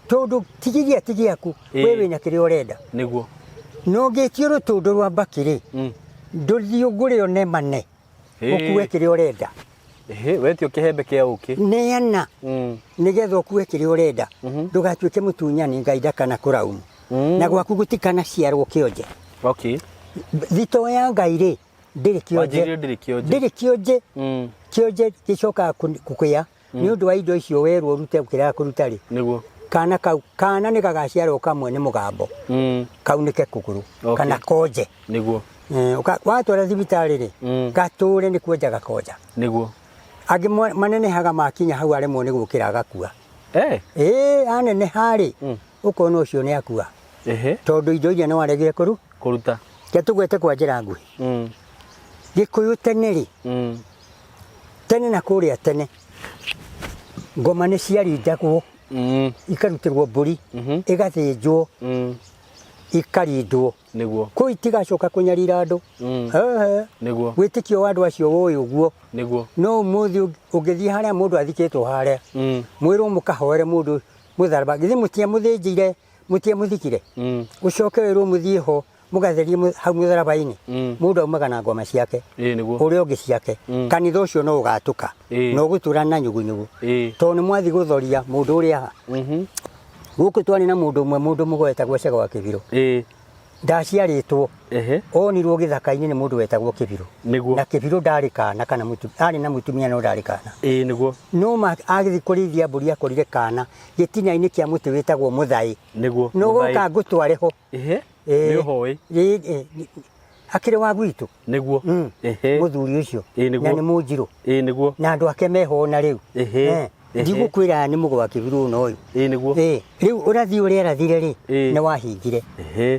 Tondũ ti gĩaku, ti gĩaku, we wĩna kĩrĩa ũrenda. Nĩguo. Na ũngĩtio rũtũndũ rwa mbakĩ rĩ, ndũthiĩ ũgũre ũnemane, ũkue kĩrĩa ũrenda. Wetio kĩhembe kĩa ũkĩ. Neana, nĩgetha ũkue kĩrĩa ũrenda. Ndũgatuĩke mũtunyani, Ngai ndakana kũraumu. Na gwaku gũtikanaciarwo kĩonje. Okay. Thitoo ya Ngai rĩ, ndĩrĩ kĩonje. Wanjĩrire ndĩrĩ kĩonje. Ndĩrĩ kĩonje. Kĩonje gĩcokaga kũgĩa nĩ ũndũ wa indo icio werwo ũrute ũkĩrega kũruta rĩ. Nĩguo. Kana kau, kana nĩ gagaciarwo kamwe nĩ mũgambo. Kaunĩke kũgũrũ. Okay. Kana konje. Nĩguo. Watwara thibitarĩ rĩ, gatũre nĩ kuonja gakonja. Nĩguo. Angĩ manenehaga makinya hau aremwo nĩ gũkĩra agakua. Aneneha rĩ, ũkona ũcio nĩ akua. Tondũ indo iria nĩ waregire kũruta. Reke tũgwete kwa njĩra nguhĩ. Gĩkũyũ tene rĩ, tene na kũrĩa tene, ngoma nĩ ciarindagwo, ikarutĩrwo mbũri, ĩgathĩnjwo, ikarindwo. Nĩguo. Kũu itigacoka kũnyarira andũ. Nĩguo. Wĩtĩkio wa andũ acio woĩ ũguo. Nĩguo. No ũmũthĩ ũngĩthiĩ harĩa mũndũ athikĩtwo harĩa, mwĩrwo mũkahoere mũndũ mũtharaba, githĩ mũtiamũthĩnjire, mũtiamũthikire? Ũcoke wĩrwo mũthiĩ ho mũgatherie hau mũtharaba-inĩ. Mũndũ aumaga na ngoma ciake. Ĩĩ nĩguo. Ũrĩa ũngĩ ciake. Kanitha ũcio no ũgatũka. Na ũgũtũra na nyugunyugu. Tondũ nĩ mwathiĩ gũthoria mũndũ ũrĩa ha. Gũkũ twarĩ na mũndũ ũmwe, mũndũ mũgo wetagwo Cega wa Kĩbirũ. Ndaciarĩtwo. Onirwo gĩthaka-inĩ nĩ mũndũ wetagwo Kĩbirũ. Nĩguo. Na Kĩbirũ ndarĩ kana kana arĩ na mũtumia no ndarĩ kana. Ĩĩ nĩguo. No agĩthiĩ kũrĩithia mbũri akorire kana gĩtina-inĩ kĩa mũtĩ wĩtagwo mũthaĩ. Nĩguo. No goka ngũtware ho. Nĩ ũhoĩ. Akĩrĩ wa gwitũ. Nĩguo. Mũthuri ũcio. Ĩĩ nĩguo. Na nĩ mũnjirũ. Ĩĩ nĩguo. Na andũ ake meho na rĩu. Ndigũkwĩra nĩ mũgwa Kĩbirũ ũna ũyũ. Ĩĩ nĩguo. Rĩu ũrathi ũrĩa arathire rĩ, nĩ wahingire.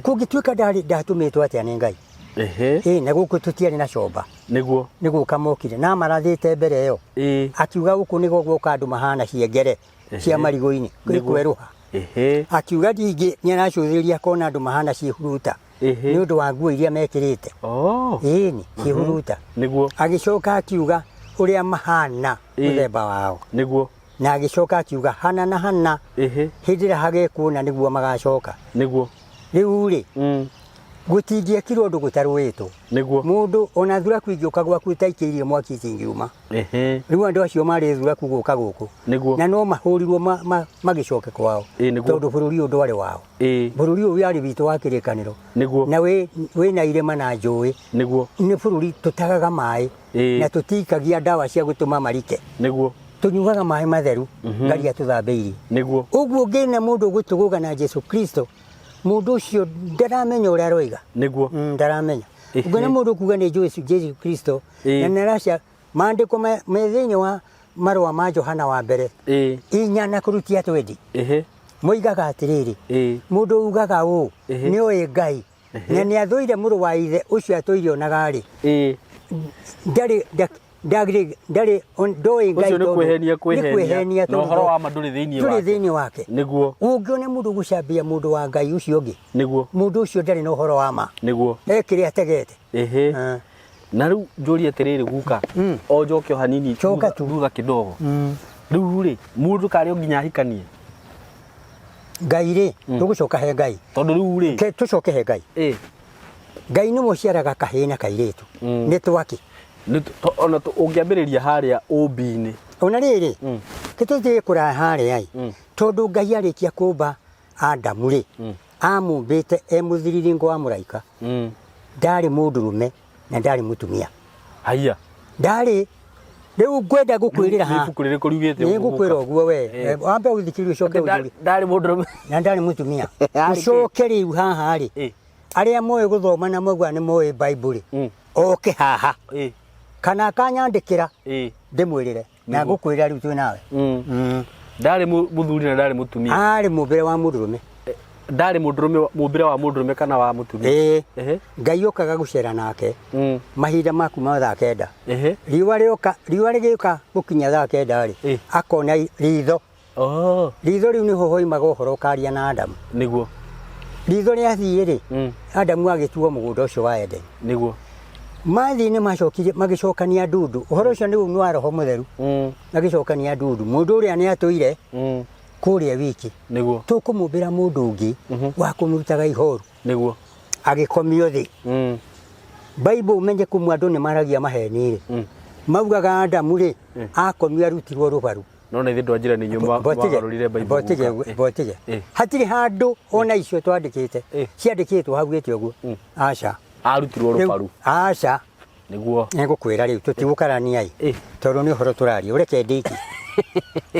Kũngĩtuĩka ndatũmĩtwo atĩa nĩ Ngai? Na gũkũ tũtiarĩ na comba. Nĩguo. Nĩ gũka mokire. Na marathĩte mbere ĩyo. Akiuga gũkũ nĩ gũgũka andũ mahana ciengere cia marigũ-inĩ, kwerũha. Akiuga ningĩ nĩ aracũthĩrĩria akona andũ mahana ciĩhuruta. Nĩ ũndũ wa nguo iria mekĩrĩte. Ĩĩ nĩ, ciĩhuruta. Nĩguo. Agĩcoka akiuga ũrĩa mahana mũthemba wao. Nĩguo. Na agĩcoka akiuga hana na hana. Hĩndĩ ĩrĩa hagekuona nĩguo magacoka. Nĩguo. Rĩu rĩ, Gũtingĩekirwo ũndũ gũtarũĩtwo. Nĩguo. Mũndũ ona thuraku ingĩũka gwaku ĩtaikĩirie mwaki itingiuma. Ehe. Rĩu andũ acio marĩ thuraku gũka gũkũ. Nĩguo. Na no mahũrirwo magĩcoke kwao. Ĩĩ, nĩguo. Tondũ bũrũri ũyũ ndwarĩ wao. Ĩĩ. Bũrũri ũyũ warĩ witũ wa kĩrĩkanĩro. Nĩguo. Na wĩna irĩma na njũĩ. Nĩguo. Nĩ bũrũri tũtagaga maĩ. Ĩĩ. Na tũtikagia ndawa cia gũtũma marike. Nĩguo. Tũnyuaga maĩ matheru. Ngai atũthambĩirie. Nĩguo. Ũguo ngĩna mũndũ ũgũtũgũga na Jesu Kristo, mũndũ ũcio ndaramenya ũrĩa aroiga. Nĩguo. Ndaramenya. Ĩhĩ. Ũngĩona mũndũ ũkuga nĩ njũĩ Jesu Kristo, Ĩĩ. na nĩaracia maandĩko me thĩinĩ wa marũa ma Johana wa mbere Ĩĩ. 4 na kũrutia 20. Ĩhĩ. Moigaga atĩrĩrĩ, Ĩĩ. mũndũ ugaga ũũ, Ĩhĩ. nĩoĩ Ngai, na nĩathũire mũrũ wa ithe ũcio atũire onaga rĩ, Ĩĩ. ndarĩ ndarĩ ndarĩ ndoĩ Ngai Ũcio nĩ tondũ- kwĩhenia nĩ kwĩhenia. kwĩhenia Na tondũ ũhoro wa ma ndũrĩ thĩinĩ ndũrĩ wake. thĩinĩ wake. Nĩguo. Ũngĩona mũndũ gũcambia mũndũ wa Ngai ũcio ũngĩ, Nĩguo. mũndũ ũcio ndarĩ na ũhoro wa ma. Nĩguo. E kĩrĩa ategete. Ĩhĩ. Na rĩu njũrie atĩrĩrĩ guka, o njoke o hanini Coka tu. thutha kidogo. Rĩu rĩ, mũndũ karĩ o nginya ahikanie? Ngai rĩ, tũgũcoka he Ngai. Tondũ rĩu rĩ, Ke tũcoke he Ngai. Ĩ. Ngai nĩwe ũciaraga kahĩĩ na kairĩtu. Nĩ twakĩ? Nĩ ona ũngĩambĩrĩria harĩa ũmbi-inĩ. Ona rĩrĩ, ke tũthiĩ kũraya harĩa ĩ, tondũ Ngai arĩkia kũmba Adamu rĩ, amũmbĩte e mũthiriringo wa mũraika. Ndarĩ mũndũrũme na ndarĩ mũtumia. Haiya. Ndarĩ. Rĩu ngwenda gũkwĩrĩra Nĩ haha. ibuku rĩrĩkũ riugĩte Nĩ ũguo ngũkwĩra guka? ũguo we. Eh. Wambe ũthikĩrĩrie ũcoke ũnjũrie. Ndarĩ mũndũrũme. Na ndarĩ mũtumia. Arĩ kĩ? Ũcoke rĩu haha rĩ. Eh. Arĩa moĩ gũthoma na mauga nĩ moĩ Bible rĩ. Oke haha. Kana akanyandĩkĩra ndĩmwĩrĩre. Na ngũkwĩra rĩu twĩ nawe. Ndarĩ mũthuri na ndarĩ mũtumia. Arĩ mũmbĩre wa mũndũrũme. Ndarĩ mũndũrũme, mũmbĩre wa mũndũrũme kana wa mũtumia. Ĩĩ. Ehe. Ngai okaga gũcera nake. Mahinda ma kuma thaa 9. Ehe. Riũa rĩoka, riũa rĩgĩũka gũkinya thaa 9 rĩ, akona ritho. Oh. Ritho rĩu nĩho hoimaga ũhoro ũkaria na Adamu. Nĩguo. Ritho rĩathiĩ rĩ, Adamu agĩtuo mũgũnda ũcio wa Edeni. Nĩguo. Mathiĩ nĩ macokire magĩcokania ndundu. Ũhoro ũcio nĩ wa Roho Mũtheru. Magĩcokania ndundu. Mũndũ ũrĩa nĩ atũire kũrĩa wiki. Nĩguo. Tũkũmũmbĩra mũndũ ũngĩ wa kũmũrutaga ihoru. Nĩguo. Agĩkomio thĩ. Bible ũmenye kũmwe andũ nĩ maragia maheni rĩ. Maugaga Adamu rĩ, akomio arutirwo rũbaru. No na ithuĩ ndwanjĩra nĩ inyuĩ mwagarũrire Bible guka. Mbotige. Hatirĩ handũ ona icio twandĩkĩte. Ciandĩkĩtwo haugĩte ũguo. Aca. Arutirwo rũbaru. Aca. Nĩguo. Nĩngũkwĩra rĩu tũtigũkarania ĩ. Tondũ nĩ ũhoro tũraria, ũreke ndĩkie.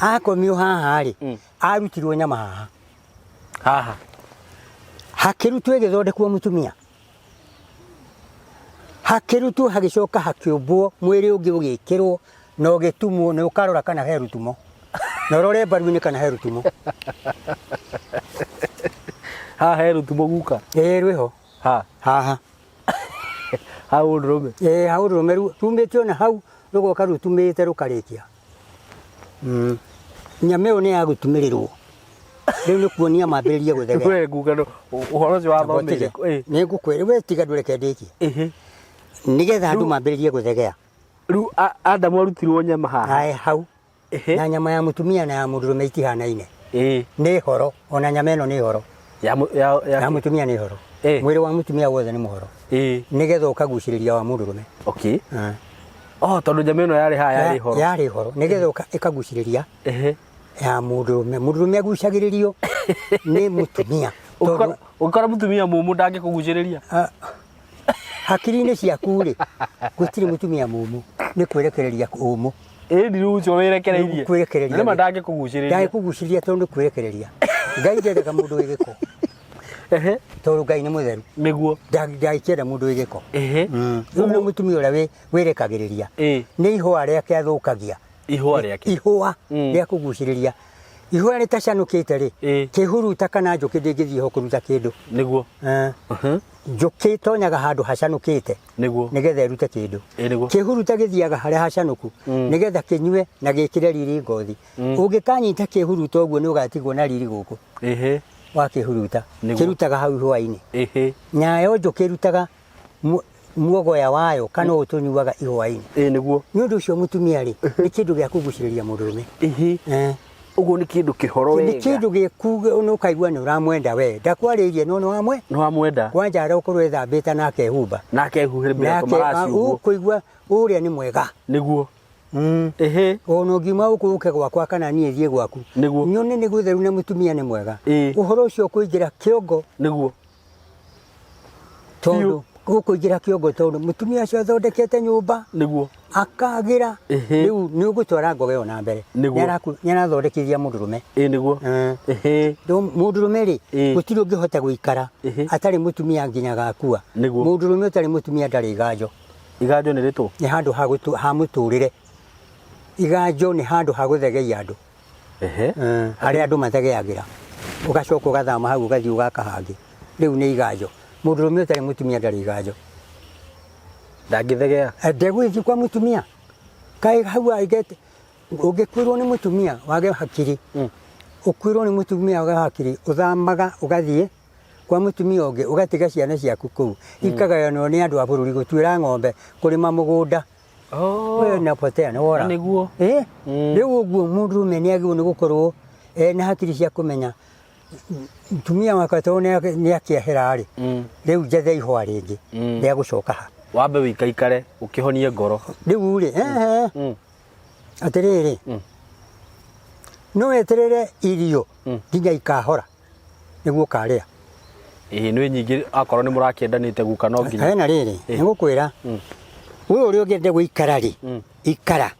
Akomio haha rĩ, arutirwo nyama haha. Haha. Hakĩrutwo ĩgĩthondekwo mũtumia. Hakĩrutwo hagĩcoka hakĩũmbwo mwĩrĩ ũngĩ ũgĩkĩrwo na ũgĩtumwo na ũkarora kana he rutumo. Na ũrore mbaru-inĩ kana he rutumo. Haha he rutumo guka? Ĩĩ rwĩho. Ha? Haha. Ha ũndũrũme? Ĩĩ ha ũndũrũme rumĩte ona hau rũgoka rutumĩte rũkarĩkia. Nyama ĩyo nĩ ya gũtumĩrĩrwo. Rĩu nĩ kuonia mambĩrĩrie gũthegea. We guka no ũhoro ũcio wathomeire kũ? Ĩĩ. Nĩ ngũkwĩra we tiga ndũreke ndĩkie. Ĩhĩ. Nĩgetha andũ mambĩrĩrie gũthegea. Rĩu Adamu arutirwo nyama haha. Ae hau. Ĩhĩ. Na nyama ya mũtumia na ya mũndũrũme itihanaine. Ĩĩ. Nĩ horo, ona nyama ĩno nĩ horo. Ya ya, ya Ya mũtumia nĩ horo. Ĩĩ. Mwĩrĩ wa mũtumia wothe nĩ mũhoro. Ĩĩ. Nĩgetha ũkagucĩrĩria wa mũndũrũme. Okay. Oh, tondũ nyama ĩno yarĩ haha yarĩ horo. Yarĩ horo. Nĩgetha ĩkagucĩrĩria Ehe. ya mũndũrũme. Mũndũrũme agucagĩrĩrio nĩ mũtumia. Tondũ Ũngĩkora mũtumia mũmũ ndangĩkũgucĩrĩria? Hakiri-inĩ ciaku rĩ, gũtirĩ mũtumia mũmũ, nĩ kwĩrekereria ũmũ. Ĩĩ ni rĩu ũcio wĩrekereirie. Nĩ kwĩrekereria. Nĩ ma ndangĩkũgucĩrĩria. Ndangĩkũgucĩrĩria tondũ nĩ kwĩrekereria. Ngai ndendaga mũndũ wĩ gĩko. Ehe. Tondũ Ngai nĩ mũtheru. Nĩguo. Ndangĩkĩenda mũndũ wĩ gĩko. Ehe. Rĩu nĩ mũtumia ũrĩa wĩrekagĩrĩria. Ĩĩ. Nĩ ihũa rĩake athũkagia. Ihũa rĩake. Ihũa rĩa kũgucĩrĩria. Ihũa rĩtacanũkĩte rĩ, kĩhuruta kana njũkĩ ndĩngĩthiĩ ho kũruta kĩndũ. Nĩguo. Njũkĩ ĩtonyaga handũ hacanũkĩte. Nĩguo. Nĩgetha ĩrute kĩndũ. Ĩĩ nĩguo. Kĩhuruta gĩthiaga harĩa hacanũku, nĩgetha kĩnyue na gĩkĩre riri ngothi. Ũngĩkanyita kĩhuruta ũguo nĩ ũgatigwo na riri gũkũ. Ĩhĩ. Wa kĩhuruta. Nĩguo. Kĩrutaga hau ihũa-inĩ. Ĩhĩ. Nyayo njũkĩ ĩrutaga muogoya wayo kana ũũ tũnyuaga ihũa-inĩ. Ĩĩ nĩguo. Nĩ ũndũ ũcio mũtumia rĩ, nĩ kĩndũ gĩa kũgucĩrĩria mũndũrũme. Ĩhĩ. Ũguo nĩ kĩndũ kĩhoro Nĩ wega. kĩndũ gĩkuge ũkaigua nĩ ũramwenda we. Ndakwarĩirie no nĩ wamwe. Nĩ wamwenda. Kwanja arokorwo ethambĩte na akehumba. Na akehuhĩra Nake tũmaraci ũguo. ũkũigua ũrĩa nĩ mwega. Nĩguo. Ĩhĩ. Ona ũngiuma gũkũ ũke gwakwa kana niĩ thiĩ gwaku. Nĩguo. Nyone nĩ gũtheru na mũtumia nĩ mwega. Ĩĩ. Ũhoro ũcio ũkũingĩra kĩongo. Nĩguo. Tondũ ũkũingĩra kĩongo tondũ mũtumia ũcio athondekete nyũmba. Nĩguo. Akagĩra. Ĩhĩ. Rĩu nĩ ũgũtwara ngoga ĩyo na mbere. Nĩguo. Nĩ arathondekithia mũndũrũme. Ĩĩ nĩguo. Ĩhĩ. Mũndũrũme rĩ, Ĩĩ. gũtirĩ ũngĩhota gũikara Ĩhĩ. atarĩ mũtumia nginya agakua. Nĩguo. Mũndũrũme ũtarĩ mũtumia ndarĩ iganjo. Iganjo nĩ rĩtũ? Nĩ handũ ha gũtũ, ha mũtũrĩre. Iganjo nĩ handũ ha gũthegeia andũ. Ehe. Harĩa andũ mathegeagĩra. Ũgacoka ũgathama hau ũgathiĩ ũgaka hangĩ. Rĩu nĩ iganjo. Mũndũrũme ũtarĩ mũtumia ndarĩ iganjo. Ndangĩthegea? Ndegũgĩthiĩ kwa mũtumia. Kaĩ hau aigĩte, ũngĩkuĩrwo nĩ mũtumia wage hakiri, ũkuĩrwo nĩ mũtumia wage hakiri, ũthamaga ũgathiĩ kwa mũtumia ũngĩ ũgatiga ciana ciaku kũu ikagayanwo nĩ andũ a bũrũri gũtuĩra ng'ombe kũrĩma mũgũnda. We napotea nĩ wora. Nĩguo. Rĩu ũguo mũndũrũme nĩ agĩrĩirwo nĩ gũkorwo ena hakiri cia kũmenya mũtumia wakwa tondũ nĩ akĩehera rĩ, rĩu njethe ihũa rĩngĩ rĩa gũcoka ha. Wambe wĩikaikare ũkĩhonie ngoro. Rĩu rĩ, atĩrĩrĩ, no weterere irio nginya ikahora nĩguo ũkarĩa. Ĩĩ nĩ nyingĩ akorwo nĩ mũrakĩendanĩte guka no nginya. Hena rĩrĩ, nĩ ngũkwĩra, we ũrĩa ũngĩenda gũikara rĩ, ikara.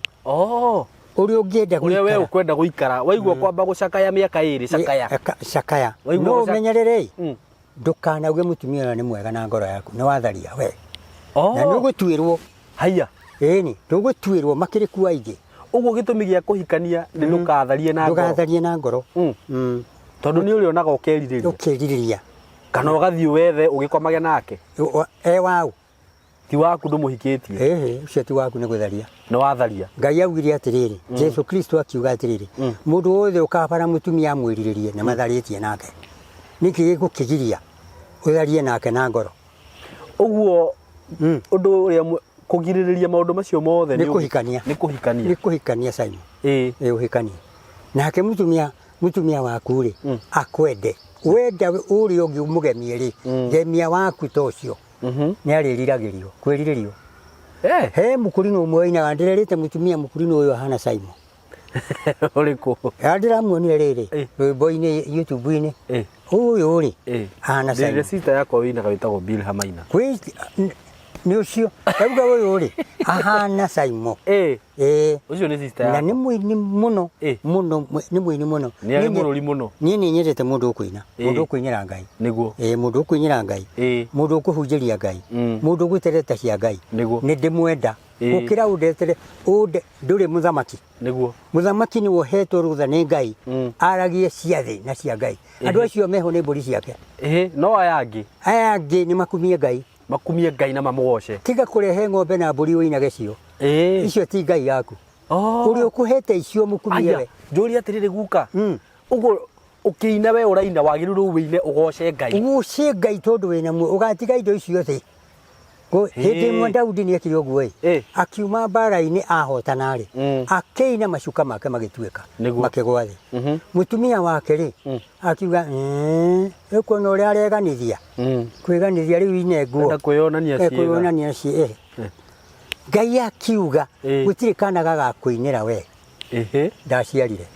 Ũrĩa ũngĩenda Ũrĩa we gũikara. ũkwenda gũikara, waigua kwamba gũcakaya mĩaka ĩrĩ, cakaya. Cakaya. Waigua No gũcaka- ũmenyerere ĩ, ndũkanauge mũtumia ũyũ nĩ mwega na ngoro yaku, nĩ watharia we. Na nĩ ũgũtuĩrwo. Haiya. Ĩni, ndũgũtuĩrwo makĩrĩ kuo aingĩ. Ũguo gĩtũmi gĩa kũhikania nĩ ndũkatharie na ngoro. Ndũgatharie na ngoro. Tondũ nĩ ũrĩonaga ũkerirĩria. Ũkerirĩria. Kana ũgathiĩ wethe ũgĩkomage nake. E waũ? Ti waku ndũmũhikĩtie. Ĩhĩ, ũcio ti waku nĩ gũtharia. Nĩ watharia. Ngai augire atĩrĩrĩ, Jesu Kristo akiuga atĩrĩrĩ, mũndũ wothe ũkabara mũtumia amwĩrirĩrie nĩ matharĩtie nake. Nĩkĩ gĩgũkĩgiria ũtharie nake na ngoro? Ũguo ũndũ ũrĩa kũgirĩrĩria maũndũ macio mothe Nĩ kũhikania. Nĩ kũhikania. Nĩ kũhikania Simon. Ĩĩ. Ĩĩ ũhikanie. Nake mũtumia waku rĩ, akwende. Wenda ũrĩa ũngĩ ũmũgemie rĩ, gemia waku ta ũcio. Nĩ arĩriragĩrio, kwĩrirĩrio. He mũkũrinũ ũmwe wainaga, ndĩrerĩte mũtumia mũkũrinũ ũyũ ahana Simon. Ũrĩkũ? Ndĩramuonire rĩrĩ, rwĩmbo-inĩ, YouTube-inĩ. Ũyũ rĩ, ahana Simon. Ndĩrĩ sister yakwa wĩinaga wĩtagwo Bill Hamaina. Kwĩ, nĩ ũcio. Ndauga ũyũ rĩ, ahana Simon. Ũcio nĩ sister Na yakwa. nĩ mũini mũno, mũno, nĩ mũini mũno. Nĩ arĩ mũrũri mũno. Niĩ nĩ nyendete mũndũ ũkũina, mũndũ ũkũinĩra Ngai. Nĩguo. Mũndũ ũkũinĩra Ngai. Mũndũ ũkũhunjĩria Ngai. Mũndũ ũgũtereta cia Ngai. Nĩguo. Nĩ ndĩmwenda. Gũkĩra ũndetere, ũnde, ndũrĩ mũthamaki. Nĩguo. Mũthamaki nĩ wohetwo rũtha nĩ Ngai. Aragie cia thĩ na cia Ngai. Andũ acio meho nĩ mbũri ciake. No aya angĩ. Aya angĩ nĩ makumie Ngai. Makumie Ngai na mamũgoce. Tiga kũrehe ng'ombe na mbũri ũinage cio. Icio ti Ngai yaku. Ũrĩa ũkũhete icio mũkumie Aya, we. njũrie atĩrĩrĩ guka. Ũguo ũkĩina we ũraina wagĩrĩirwo ũine ũgoce Ngai. Ũgoce Ngai tondũ wĩna muoyo, ũgatiga indo icio thĩ. Hĩndĩ ĩmwe Daudi nĩ ekire ũguo ĩ, akiuma mbara-inĩ ahotana rĩ, akĩina macuka make magĩtuĩka, makĩgwa thĩ. Mũtumia wake rĩ, akiuga, ũkuona ũrĩa areganithia, kwĩganithia rĩu ine nguo. Enda kwĩyonania ciĩga. Kwĩyonania ciĩga. Ngai akiuga, gũtirĩ kana gagakũinĩra we. Ndaciarire.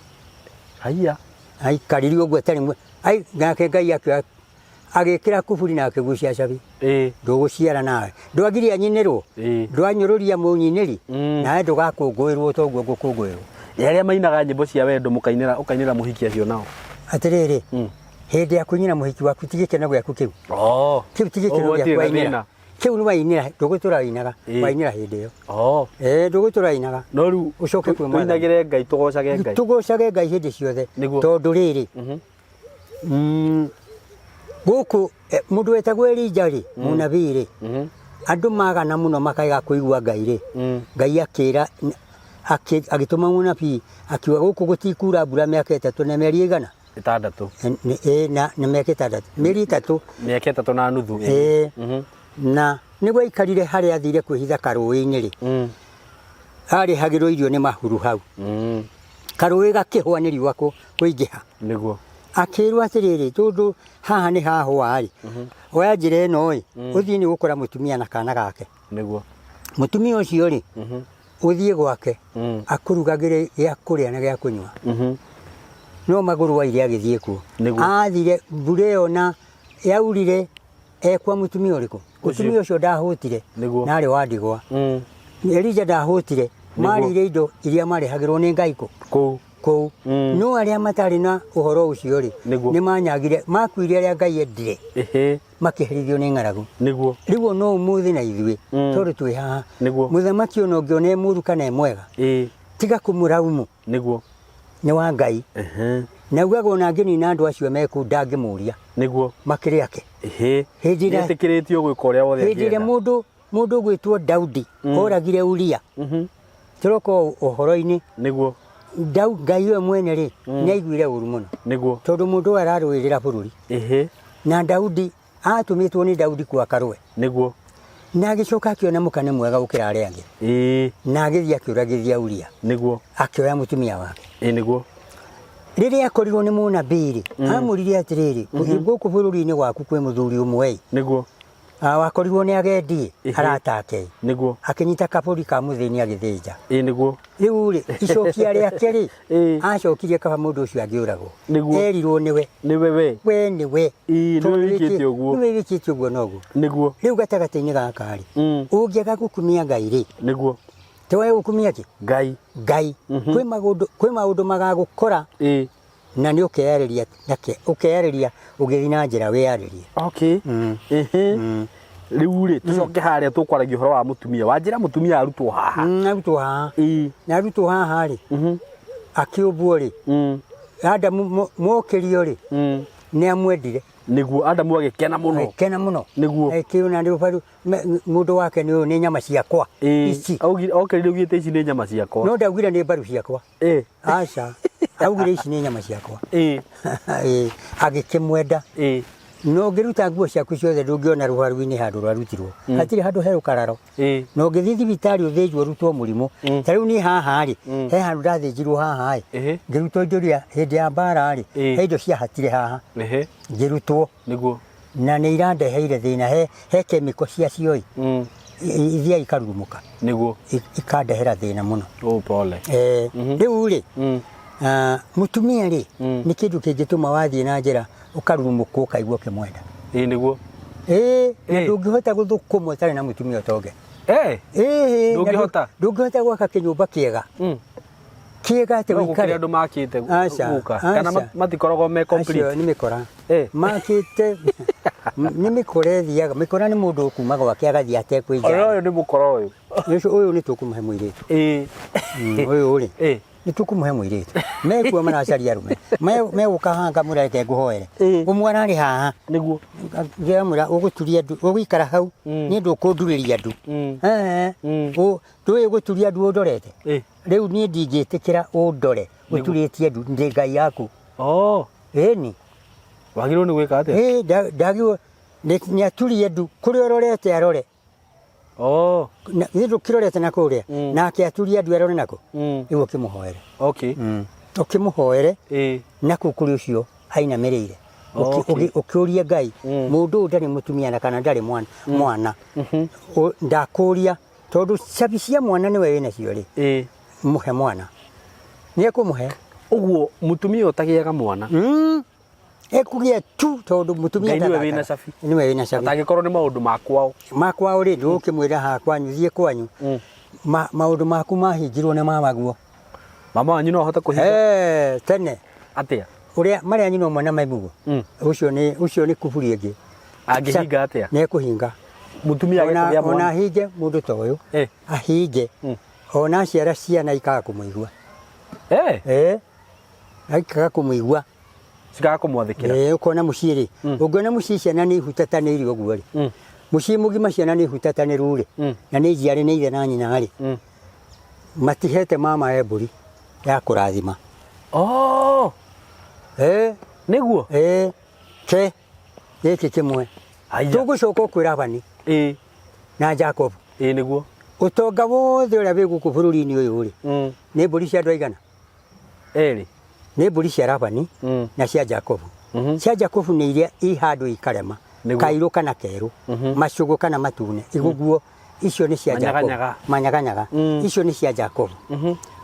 Haiya. Aikarire ũguo atarĩ ai, nake Ngai akiuga, agĩkĩra kuburi na akĩgucia cabi. Ndũgũciara nawe. Ndwagiria nyinĩrwo. Ndwanyũrũria mũnyinĩri. Nawe ndũgakũngũĩrwo ta ũguo ngũkũngũĩrwo. Nĩ arĩa mainaga nyĩmbo cia wendo ũkainĩra mũhiki acio nao. Atĩrĩrĩ, hĩndĩ ya kũinĩra mũhiki waku ti gĩkeno gĩaku kĩu. Kĩu ti gĩkeno Ũguo gĩaku hatirĩ na wainĩra. thĩna. Kĩu nĩ wainĩra, ndũgũtũra wainaga, wainĩra hĩndĩ ĩyo. Ndũgũtũra wainaga. No rĩu ũcoke kwĩ Mwathani. tũinagĩre Ngai, tũgocage Ngai. Tũgocage Ngai hĩndĩ ciothe. Nĩguo. Tondũ rĩrĩ, gũkũ, mũndũ wetagwo Elija rĩ, mũnabii rĩ, andũ magana mũno makaiga kũigua Ngai rĩ, Ngai akĩra, agĩtũma mũnabii, akiuga gũkũ gũtikura mbura mĩaka ĩtatũ na mĩeri ĩigana? Ĩtandatũ. Na, na mĩaka ĩtandatũ. Mĩeri ĩtatũ. Mĩaka ĩtatũ na nuthu. Na nĩguo aikarire harĩa athire kwĩhitha karũĩ-inĩ rĩ, arĩhagĩrwo irio nĩ mahuru hau. Karũĩ gakĩhũa nĩ riũa kũingĩha. Nĩguo. Akĩrwo atĩrĩrĩ, tondũ haha nĩ hahũa rĩ, oya njĩra ĩno ĩ, ũthiĩ nĩ ũgũkora mũtumia na kana gake. Nĩguo. Mũtumia ũcio rĩ, ũthiĩ gwake akũrugagĩre gĩa kũrĩa na gĩa kũnyua. No magũrũ aire agĩthiĩ kuo. Nĩguo. Athire mbura ĩyo na yaurire ekwa mũtumia ũrĩkũ? Mũtumia ũcio ndahũtire Nĩguo. na arĩ wa ndigwa. Elija ndahũtire, marĩire indo iria marehagĩrwo nĩ Ngai kũ? Kũu. Kũu. No arĩa matarĩ na ũhoro ũcio rĩ, Nĩguo. nĩ manyagire, makuire arĩa Ngai endire, makĩherithio nĩ ng'aragu. Nĩguo. Rĩu no ũmũthĩ na ithuĩ tondũ twĩ haha, Nĩguo. mũthamaki ona ũngĩona e mũũru kana e mwega, tiga kũmũraumu. Nĩguo. Nĩ wa Ngai. Na augaga ona angĩnina andũ acio me kũu ndangĩmũria. Nĩguo. Makĩrĩ ake. Hĩndĩ ĩrĩa Nĩetĩkĩrĩtio gwĩka ũrĩa wothe hĩndĩ ĩrĩa angĩenda. mũndũ mũndũ ũgwĩtwo Daudi oragire Uria. Tũroka ũhoro-inĩ. Nĩguo. Ngai we mwene rĩ, nĩ aiguire ũru mũno. Nĩguo. Tondũ mũndũ ũyũ ararũĩrĩra bũrũri. Na Daudi atũmĩtwo nĩ Daudi kwa Karũe. Nĩguo. Na agĩcoka akĩona mũka nĩ mwega gũkĩra arĩa angĩ. Na agĩthiĩ akĩũragithia Uria. Nĩguo. Akĩoya mũtumia wake. Nĩguo. Rĩrĩa akorirwo nĩ mũnabii rĩ, amũririe atĩrĩrĩ, gũkũ bũrũri-inĩ waku kwĩ mũthuri ũmwe ĩ. Nĩguo. Wakorirwo nĩ agendi arata ake. Nĩguo. Akĩnyita kabũri ka mũthĩni agĩthĩnja. Nĩguo. Rĩu rĩ, icokia rĩake rĩ, acokirie kaba mũndũ ũcio angĩũragwo. Nĩguo. Erirwo nĩwe. Nĩwe we. We nĩwe. Nĩwe wĩkĩte ũguo. Nĩwe wĩkĩte ũguo noguo. Nĩguo. Rĩu gatagatĩ-inĩ gaka rĩ, ũngĩaga gũkumia Ngai rĩ, Nĩguo. Tiwe gũkumia kĩ? Ngai. Ngai. Kwĩ maũndũ, kwĩ maũndũ magagũkora na nĩ ũkeyarĩria nake, ũkeyarĩria ũgĩthiĩ na njĩra wĩyarĩrie. Okay. Rĩu rĩ, tũcoke harĩa tũkwaragia ũhoro wa mũtumia. Wanjĩra mũtumia arutwo haha. Arutwo haha. Na arutwo haha rĩ, akĩũmbwo rĩ, Adamu mokĩrio rĩ, nĩ amwendire. Nĩguo Adamu agĩkena mũno. Agĩkena mũno. Nĩguo. Agĩkĩona nĩ ũbaru, mũndũ wake nĩ ũyũ, nĩ nyama ciakwa. Ici. Okĩrire augĩte ici nĩ nyama ciakwa. No ndaugire nĩ mbaru ciakwa. Aca. Augire ici nĩ nyama ciakwa. Agĩkĩmwenda. No ũngĩruta nguo ciaku ciothe ndũngĩona rũharu-inĩ handũ rwarutirwo. Hatirĩ handũ he rũkararo. Na ũngĩthiĩ thibitarĩ ũthĩnjwo ũrutwo mũrimũ. Ta rĩu niĩ haha rĩ, he handũ ndathĩnjirwo haha ĩ. Ngĩrutwo indo iria hĩndĩ ya mbara rĩ, he indo ciahatire haha. Ngĩrutwo. Nĩguo. Na nĩ irandeheire thĩna, he chemical ciacio ĩ. Ithiaga ikarurumũka. Nĩguo. Ikandehera thĩna mũno. Oh, pole. Rĩu rĩ, mũtumia rĩ, nĩ kĩndũ kĩngĩtũma wathiĩ na njĩra ũkarurumũkwo ũkaigua ũkĩmwenda. Nĩguo. Na ndũngĩhota gũthũkũma ũtarĩ na mũtumia ũtonge. Na Ndũngĩhota? ndũngĩhota gwaka kĩnyũmba kĩega. Kĩega atĩ No gũkĩrĩ ũikare. andũ makĩte Aca, gũka. Kana aca. matikoragwo me complete. Acio nĩ mĩkora. Makĩte, nĩ mĩkora ĩthiaga. Mĩkora nĩ mũndũ ũkuma gwake agathiĩ atekwĩnjara. Ona ũyũ nĩ mũkora ũyũ. Ũcio ũyũ nĩ tũkũmũhe mũirĩtu. Ũyũ rĩ. Nĩ tũkũmũhe mũirĩtu. Mekuo maracaria arũme. Megũka haha ngamwĩra reke ngũhoere. Ũmwe ararĩ haha. Nĩguo. Ngĩramwĩra ũgũturia ndu, ũgũikara hau, niĩ ndũkũndurĩria ndu. Ndũĩ gũturia ndu ũndorete? Rĩu niĩ ndingĩtĩkĩra ũndore ũturĩtie ndu, ndĩ Ngai yaku. Ĩni. Wagĩrĩirwo nĩ gwĩka atĩa? Ndagĩrĩirwo nĩ aturie ndu, kũrĩa ũrorete arore. Na, niĩ ndũkĩrorete na kũrĩa, nake aturie ndu arore nakũ. Rĩu ũkĩmũhoere. Ũkĩmũhoere na kũu kũrĩ ũcio ainamĩrĩire. Ũkĩũrie Ngai, mũndũ ũyũ ndarĩ mũtumia na kana ndarĩ mwana. Ndakũria, tondũ cabi cia mwana nĩwe wĩnacio rĩ. Mũhe mwana. Nĩ ekũmũhe. Ũguo mũtumia ũtagĩaga mwana. Ekũgĩa tu tondũ mũtumia Ngai nĩwe ndathakaga. wĩna cabi. Nĩwe wĩna cabi. Atangĩkorwo nĩ maũndũ ma kwao. Ma kwao rĩ, ndũgũkĩmwĩra haha kwanyu, thiĩ kwanyu. Maũndũ maku mahingirwo nĩ mamaguo. Mama wanyu no ahote kũhinga? Tene. Atĩa? Ũrĩa marĩa nyina ũmwe na maimugo. Ũcio nĩ kuburi ĩngĩ. Angĩhinga atĩa? Nĩ ekũhinga. Mũtumia age kũgĩa mwana. Ona ahinge mũndũ ta ũyũ. Ahinge. Ona aciara ciana ikaga kũmũigua. Ikaga kũmũigua. Cikaga kũmwathĩkĩra. Ũkona mũciĩ rĩ. Ũngĩona mũciĩ ciana nĩ ihutatanĩirio ũguo rĩ. Mũciĩ mũgima ciana nĩ ihutatanĩru rĩ. Na nĩ njiarĩ nĩ ithe na nyina rĩ. Matihete mama e mbũri ya kũrathima. Nĩguo? Ke gĩkĩ kĩmwe. Haiya. Tũgũcoka kwĩ Labani. Na Jacob. Nĩguo. Ũtonga wothe ũrĩa wĩ gũkũ bũrũri-inĩ ũyũ rĩ. Nĩ mbũri cia andũ aigana? Erĩ. Nĩ mbũri cia Labani na cia Jakubu. Cia Jakubu nĩ iria i handũ ikarema, Nĩguo. kairũ kana kerũ, macũgũ kana matune, iguguo icio nĩ cia Jakubu. Manyaganyaga. Manyaganyaga. Icio nĩ cia Jakubu.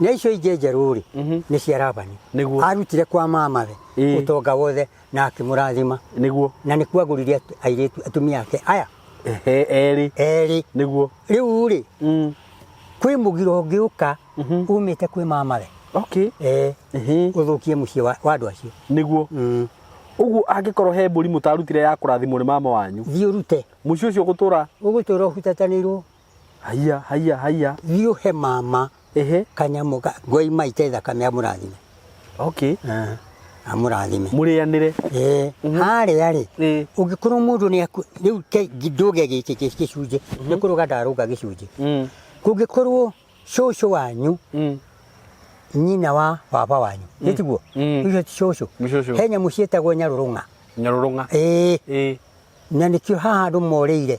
Na icio ingĩ njerũ rĩ, nĩ cia Labani. Nĩguo. Arutire kwa mamawe ũtonga wothe na akĩmũrathima. Nĩguo. Na nĩkuo agũrire airĩtu atumia ake aya Ehe, erĩ. Erĩ. Nĩguo. Rĩu rĩ, kwĩ mũgiro ũngĩũka umĩte kwĩ mamawe. Okay. Ũthũkie mũciĩ wa andũ acio. Nĩguo. Ũguo angĩkorwo he mbũri mũtarutire ya kũrathimwo nĩ mama wanyu, Thiĩ ũrute. Mũciĩ ũcio ũgũtũra Ũgũtũra ũhutatanĩirwo. Haiya, haiya, haiya. Thiĩ ũhe mama kanyamũ ngoima ite thakame amũrathime. Okay. Amũrathime. Mũrĩanĩre. Harĩa rĩ, ũngĩkorwo mũndũ nĩ aku, rĩu ndũge gĩkĩ gĩcunjĩ, nĩ kũrũga ndarũga gĩcunjĩ. Kũngĩkorwo cũcũ wanyu, nyina wa baba wanyu, nĩ tiguo? Ũcio ti cũcũ. Nĩ cũcũ. He nyamũ ciĩtagwo nyarũrũng'a. Nyarũrũng'a. Na nĩkĩo haha andũ morĩire.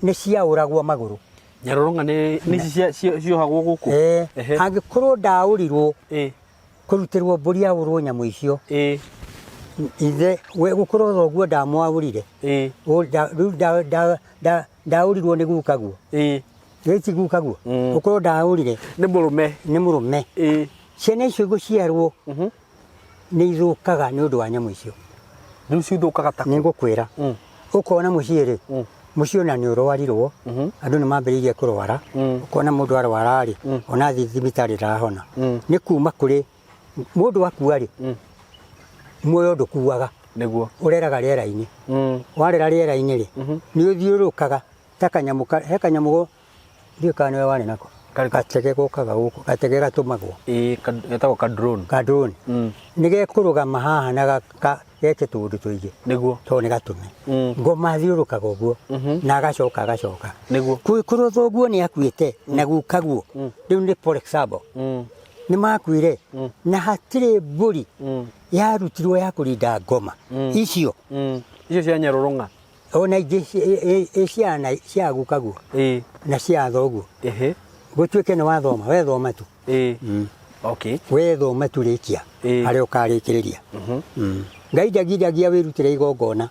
Nĩ ciaũragwo magũrũ. Nyarũrũng'a nĩ ici ciohagwo gũkũ? Angĩkorwo ndaũrirwo kũrutĩrwo mbũri aũrwo nyamũ icio. Ithe, we gũkorwo thoguo ndamwaũrire. Rĩu ndaũrirwo nĩ gukaguo. Rĩu ti gukaguo. Gũkorwo ndaũrire. Nĩ mũrũme. Nĩ mũrũme. Ciana icio igũciarwo nĩ ithũkaga nĩ ũndũ wa nyamũ icio. Rĩu cithũkaga ta kũ? Nĩ ngũkwĩra. Ũkona mũciĩ rĩ, mũciĩ ona nĩ ũrwarirwo, andũ nĩ mambĩrĩirie kũrwara, ũkona mũndũ arwara rĩ, ona athiĩ thibitarĩ ndarahona. Nĩ kuma kũrĩ mũndũ akua rĩ, muoyo ndũkuaga. Nĩguo. Ũreraga rĩera-inĩ. Warera rĩera-inĩ rĩ, nĩ ũthiũrũrũkaga ta kanyamũ he kanyamũ ndiũĩ kana nĩwe warĩ nako. Karĩkũ? Gatege gokaga gũkũ, gatege gatũmagwo. Ĩĩ, getagwo ka drone. Ka drone. Nĩ gekũrũgama haha na geke tũũndũ tũingĩ. Nĩguo. Tondũ nĩ gatũme. Ngoma athiũrũrũkaga ũguo, na agacoka agacoka. Nĩguo. Kũrwo thoguo nĩ akuĩte, na gukaguo. Rĩu nĩ for example. Nĩ makuire, na hatirĩ mbũri yarutirwo ya kũrinda ngoma. Icio. Icio cia nyarũrũng'a. Ona ingĩ ciana cia gukaguo. Na cia thoguo. Gũtuĩke nĩ wathoma, we thoma tu. Okay. We thoma tu rĩkia. Harĩa ũkarĩkĩrĩria. Ngai ndagiragia wĩrutĩre igongona.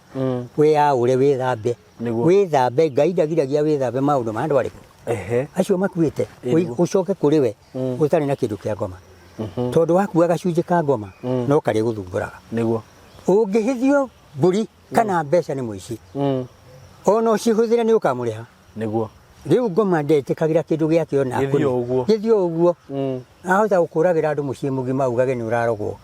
Wĩyaũre, wĩthambe. Nĩguo. Wĩthambe, Ngai ndagiragia wĩthambe maũndũ ma andũ arĩkũ? Acio makuĩte, ũcoke kũrĩ we, ũtarĩ na kĩndũ kĩa ngoma. Tondũ wakua gacunjĩ ka ngoma, no karĩ gũthumbũraga. Nĩguo. Ũngĩhithio mbũri kana mbeca nĩ mũici. Ona ũcihũthĩre nĩ ũkamũrĩha. Nĩguo. Rĩu ngoma ndetĩkagĩra kĩndũ gĩake ona Gĩthiĩ kũrĩ. o ũguo. Gĩthiĩ o ũguo. Ahota gũkũragĩra andũ mũciĩ mũgima ugage nĩ ũrarogwo.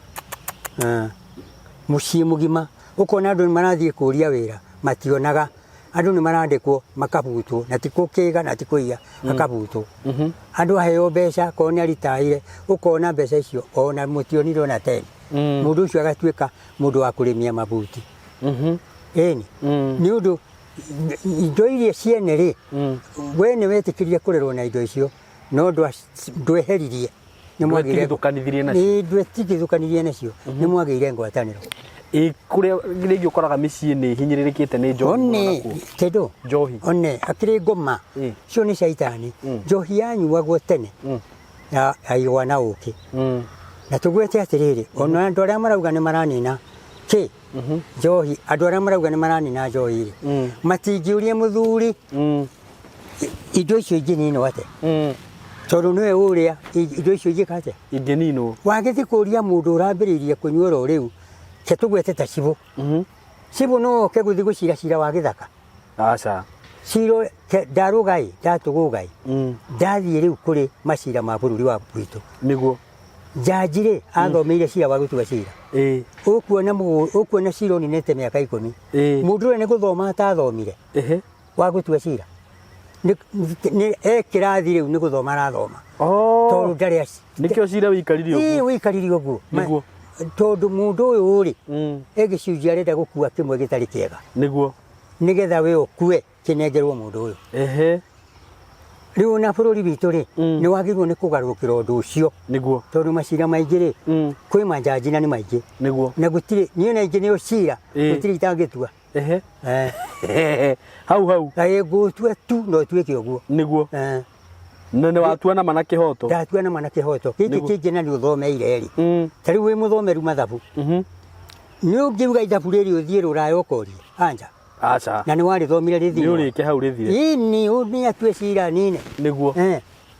Mũciĩ mũgima ũkona andũ nĩ marathiĩ kũria wĩra mationaga. Andũ nĩ marandĩkwo makabutwo na ti kũkĩga na ti kũiya, akabutwo. Andũ aheo mbeca korwo nĩ aritaire ũkona mbeca icio ona mũtionire ona 10. Mũndũ ũcio agatuĩka mũndũ wa kũrĩmia mabuti. Ĩni. Nĩ ũndũ indo iria ciene rĩ, we nĩ wetĩkĩrire kũrerwo na indo icio, no ndweheririe. Nĩ mwagĩire Ndwetigithũkanithirie nacio. Ĩĩ, ndwetigithũkanirie nacio. Nĩ mwagĩire ngwatanĩro. Ĩĩ, kũrĩa rĩngĩ ũkoraga mĩciĩ nĩ ĩhinyĩrĩrĩkĩte nĩ njohi mũno One, nakuo. tendo. Njohi. One, akĩrĩ ngoma. Icio nĩ caitani. Njohi yanyuagwo tene. Ya igwa na ũkĩ. Na tũgwete atĩrĩrĩ, ona andũ arĩa marauga nĩ maranina kĩ? Njohi, andũ arĩa marauga nĩ maranina njohi rĩ, matingĩũria mũthuri indo icio ingĩninwo atĩa? Tondũ nĩwe ũrĩa indo icio ingĩka atĩa? Ingĩninwo. Wagĩthiĩ kũria mũndũ ũrambĩrĩirie kũnyua oro rĩu, ke tũgwete ta cibũ. Cibũ no oke gũthiĩ gũcira cira wa gĩthaka. Aca. Cira ndarũga ĩ, ndatũgũga ĩ, ndathiĩ rĩu kũrĩ macira ma bũrũri wa gwitũ. Nĩguo. Njanji rĩ, athomeire cira wa gũtua cira. Ũkuona ũkuona cira ũninĩte mĩaka 10. Mũndũ ũrĩa nĩ gũthoma atathomire. Wa gũtua cira. Nĩ e kĩrathi rĩu nĩ gũthoma arathoma. Tondũ ndarĩ Nĩkĩo cira wĩikarire ũguo. Ĩĩ, wĩikarire ũguo. Nĩguo. Tondũ mũndũ ũyũ rĩ, e gĩcunjĩ arenda gũkua kĩmwe gĩtarĩ kĩega. Nĩguo. Nĩgetha we ũkue kĩnengerwo mũndũ ũyũ. Rĩu ona bũrũri witũ rĩ, nĩ wagĩrĩirwo nĩ kũgarũrũkĩra ũndũ ũcio. Nĩguo. Tondũ macira maingĩ rĩ, kwĩ manjanji na nĩ maingĩ. Nĩguo. Na gũtirĩ, niĩ ona ingĩ nĩ cira, gũtirĩ itangĩtua. Hau hau. Kaĩ ngũtua tu na ũtuĩke ũguo. Nĩguo. Na nĩ watua nama na kĩhoto. Ndatua nama na kĩhoto. Gĩkĩ kĩngĩ na nĩ ũthomeire rĩ. Ta rĩu wĩ mũthomeru mathabu. Nĩ ũngiuga ithabu rĩrĩ ũthiĩ rũraya ũkorie? Anja. Aca. Na nĩ warĩthomire rĩthire. Nĩ ũrĩke hau rĩthire. Ĩni, nĩ atue cira nine. Nĩguo.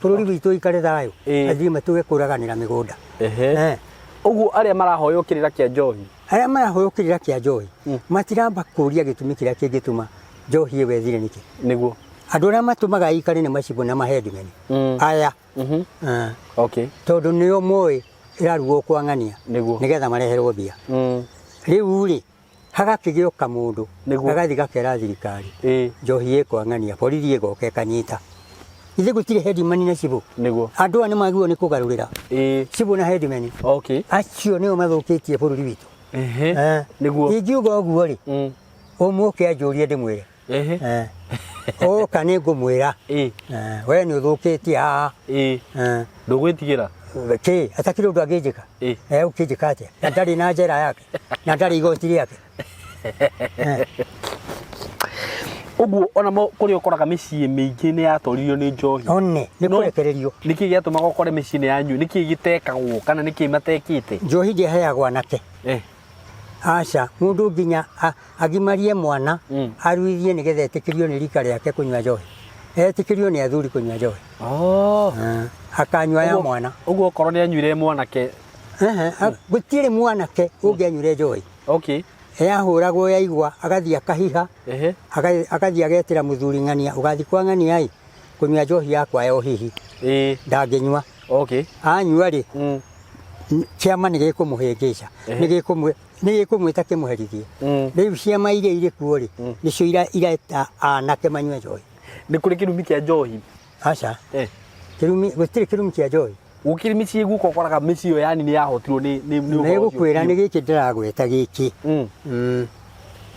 Bũrũri witũ ũikare thayũ. Athiĩ matuge kũraganĩra mĩgũnda. Ũguo arĩa marahoywo kĩrĩra kĩa njohi. Arĩa marahoywo kĩrĩra kĩa njohi matiramba kũria gĩtũmi kĩrĩa kĩngĩtũma njohi ĩyo ĩthire nĩkĩ. Nĩguo. Andũ arĩa matũmaga ĩikare nĩ macibũ na maheadmen. Aya. Okay. Tondũ nĩo moĩ ĩrarugwo kwa ng'ania. Nĩguo. Nĩgetha mareherwo mbia. Rĩu rĩ hagakĩgĩa kamũndũ gagathiĩ gakera thirikari njohi ĩkwa ng'ania, borithi ĩgoka ĩkanyita. Ithe gũtirĩ headman na cibũ. Nĩguo. Andũ aya nĩ magĩrĩirwo nĩ kũgarũrĩra. Cibũ na headman. Okay. Acio nĩo mathũkĩtie bũrũri witũ. Nĩguo. Ingiuga ũguo rĩ, ũmũke anjũrie ndĩmwĩre. Oka nĩ ngũmwĩra. We nĩ ũthũkĩtie haha. Ndũgwĩtigĩra? Kĩ, atakĩrĩ ũndũ angĩnjĩka. Ũkĩnjĩka atĩa? Na ndarĩ na njera yake, na ndarĩ igoti rĩake. Ũguo ona kũrĩa ũkoraga mĩciĩ mĩingĩ nĩ yatoririo nĩ njohi. One, nĩ kũrekererio. Nĩkĩ gĩatũmaga ũkore mĩciĩ nĩ yanyua? Nĩkĩ gĩtekagwo kana nĩkĩ matekĩte? Njohi ndĩheagwo anake. Aca, mũndũ nginya agimarie mwana, aruithie nĩgetha etĩkĩrio nĩ rika rĩake kũnyua njohi. Etĩkĩrio nĩ athuri kũnyua njohi. Akanyua ya mwana. Ũguo okorwo nĩ anyuire mwanake. Gũtirĩ mwanake ũngĩanyuire njohi. Okay. Yahũragwo yaigua, agathiĩ akahiha, agathiĩ agetĩra mũthuri ng'ania, ũgathiĩ kwa ng'ania ĩ, kũnyua njohi yakwa ya ũhihi. Ndangĩnyua. Okay. Anyua rĩ, kĩama nĩ gĩkũmũhĩngĩca, nĩ gĩkũmwĩta kĩmũherithie. Rĩu ciama iria irĩ kuo rĩ, nĩcio ireta anake manyue njohi. Nĩ kũrĩ kĩrumi kĩa njohi? Aca. Kĩrumi, gũtirĩ kĩrumi kĩa njohi. Gũkĩrĩ mĩciĩ guka ũkoraga mĩciĩ ĩyo yani nĩ yahotirwo nĩ ũhoro ũcio. Nĩgũkwĩra nĩ gĩkĩ ndĩragweta gĩkĩ.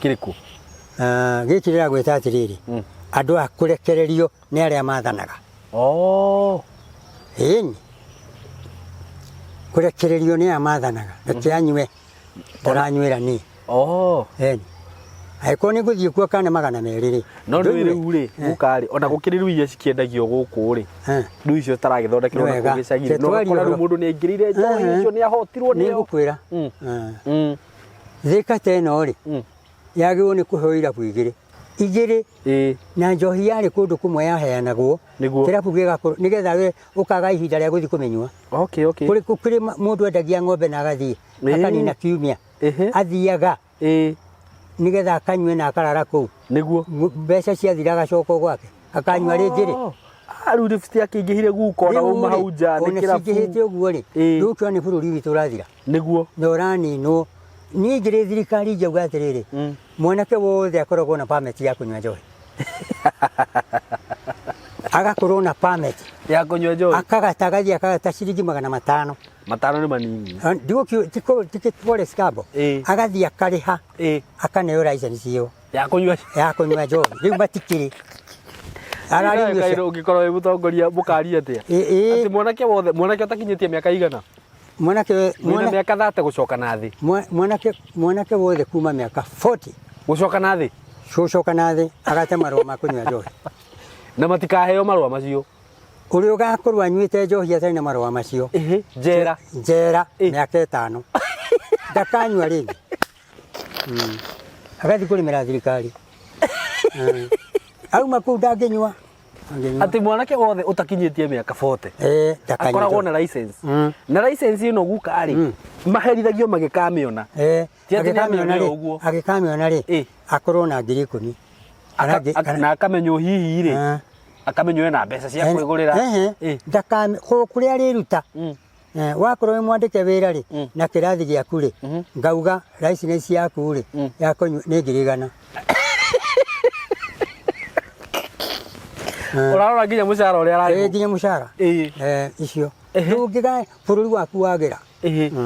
Kĩrĩkũ? Gĩkĩ ndĩragweta atĩrĩrĩ, andũ a kũrekererio nĩ arĩa mathanaga. Ĩni. Kũrekererio nĩ arĩa mathanaga. Reke anyue. Ndaranyuĩra niĩ. Ĩni. Angĩkorwo nĩ ngũthiĩ kuo kana 200 rĩ. No nĩ rĩu rĩ, guka rĩ, ona gũkĩrĩ rĩu iria cikĩendagio gũkũ rĩ. Rĩu icio citaragĩthondekerwo na kũu gĩcagi-inĩ. No ũgakora rĩu mũndũ nĩ aingĩrĩire njohi icio nĩ ahotirwo nĩyo. Nĩngũkwĩra. Thika ta ĩno rĩ, yagĩrĩirwo nĩ kũheo irabu igĩrĩ. Igĩrĩ. Na njohi yarĩ kũndũ kũmwe yaheanagwo. Nĩguo. Kĩrabu gĩgakorwo nĩgetha we ũkaga ihinda rĩa gũthiĩ kũmĩnyua. Okay, okay. Kũrĩ kũrĩ mũndũ endagia ng'ombe na agathiĩ. Akanina kiumia. Athiaga. Nĩgetha akanyue na akarara kũu. Nĩguo. Mbeca ciathira agacoka gwake. Akanyua rĩngĩ rĩ. Rĩu rĩu citiakĩingĩhire guka ona uma hau nja nĩ Ona kĩrabu. cingĩhĩte ũguo rĩ, rĩu ũkĩona nĩ bũrũri witũ ũrathira. Nĩguo. Na ũraninwo. Niĩ ingĩrĩ thirikari ingĩauga atĩrĩrĩ, mwanake wothe akoragwo na permit ya kũnyua njohi. Agakorwo na permit ya kũnyua njohi. Akagata, agathiĩ akagata ciringi 500. 5 nĩ manini. Ndigũkĩ, ti Forest Camp. Agathiĩ akarĩha. Akaneo license ĩyo. Ya kũnyua. Ya kũnyua njohi. Rĩu matikĩrĩ. Ararĩ irio cia- Ũngĩkorwo wĩ mũtongoria mũkaria atĩa? Atĩ mwanake wothe, mwanake ũtakinyĩtie mĩaka igana? Mwanake, Wĩna mwana- mĩaka 30 gũcoka na thĩ. Mwanake wothe kuma mĩaka 40. Gũcoka na thĩ? Gũcoka na thĩ, agate marũa ma kũnyua njohi. Na matikaheo marũa macio. Ũrĩa ũgakorwo anyuĩte njohi atarĩ na marũa macio. Njera. Njera, mĩaka 5. Ndakanyua rĩngĩ. Agathiĩ kũrĩmĩra thirikari. Auma kũu ndangĩnyua. Angĩnyua. Atĩ mwanake wothe ũtakinyĩtie mĩaka 40. Ndakanyua Akoragwo njohi. na license. Na license ĩno guka rĩ, maherithagio magĩkamĩona. Ti atĩ nĩamĩona ũguo. Agĩkamĩona rĩ, akorwo na ngiri ikũmi. Na akamenywo hihi rĩ, akamenywo ena mbeca cia kwĩgũrĩra. Ndakame, kũrĩa arĩruta. Wakorwo wĩ mwandĩke wĩra rĩ, na kĩrathi gĩaku rĩ, ngauga license yaku rĩ, ya kũnyua nĩ ngiri igana. Ũrarora nginya mũcara ũrĩa ararĩhwo? Nginya mũcara. Icio. Ndũngĩga bũrũri waku wagĩra.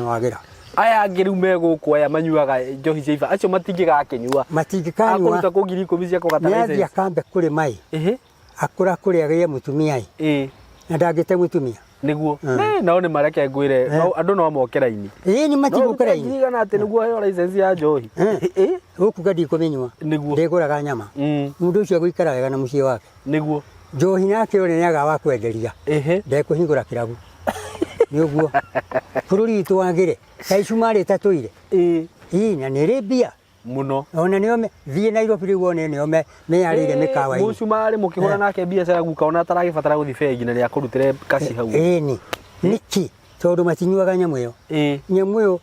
Wagĩra. Aya angĩ rĩu me gũkũ aya manyuaga njohi cia iba, acio matingĩgakĩnyua. Matingĩkanyua. Akũruta kũ ngiri ikũmi cia kũgata Nĩ athiĩ license? akambe kũrĩma ĩ. Akũra kũrĩa agĩe mũtumia ĩ. Na ndangĩte mũtumia. Nĩguo. Nao nĩ mareke ngwĩre, andũ no moke raini. Ĩĩ, nĩ matigũke No ũrute raini. ngiri igana atĩ nĩguo ũheo license ya njohi. Ũkuga ndikũmĩnyua. Nĩguo. Ndĩgũraga nyama. Mũndũ ũcio agũikara wega na mũciĩ wake. Nĩguo. Njohi nake ũrĩa nĩaga wa kwenderia. Ndekũhingũra kĩrabu. Nĩ ũguo. Bũrũri witũ wagĩre. Kaĩ cumarĩ ĩtatũire. Ii na nĩ ĩrĩ mbia. Mũno. Ona nĩo thiĩ Nairobi rĩu wone nĩo meyarĩire mĩkawa-inĩ. Mũcumarĩ mũkĩhũra nake biacara guka ona ataragĩbatara gũthiĩ bengi na nĩakũrutĩre kaci hau. Ĩni. Nĩkĩ? Tondũ matinyuaga nyamũ ĩyo. Nyamũ ĩyo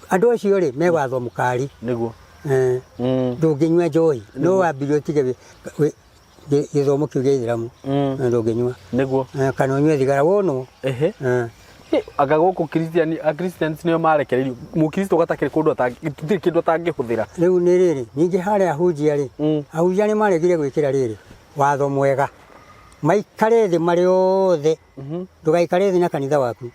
andũ acio rĩ me watho mũkari. Nĩguo. Ndũngĩnyua njohi no wambire ũtige gĩthomo kĩu gĩa ithĩramu. Ndũngĩnyua. Nĩguo. Kana ũnyue thigara wonwo. Anga gũkũ Christian, a Christians nĩo marekereirio mũkristo gatakĩrĩ kũndũ gũtirĩ kĩndũ atangĩhũthĩra. Rĩu nĩ rĩrĩ ningĩ harĩa ahunjia rĩ ahunjia nĩ maregire gwĩkĩra rĩrĩ watho mwega maikare thĩ marĩ othe ndũgaikare thĩ na kanitha waku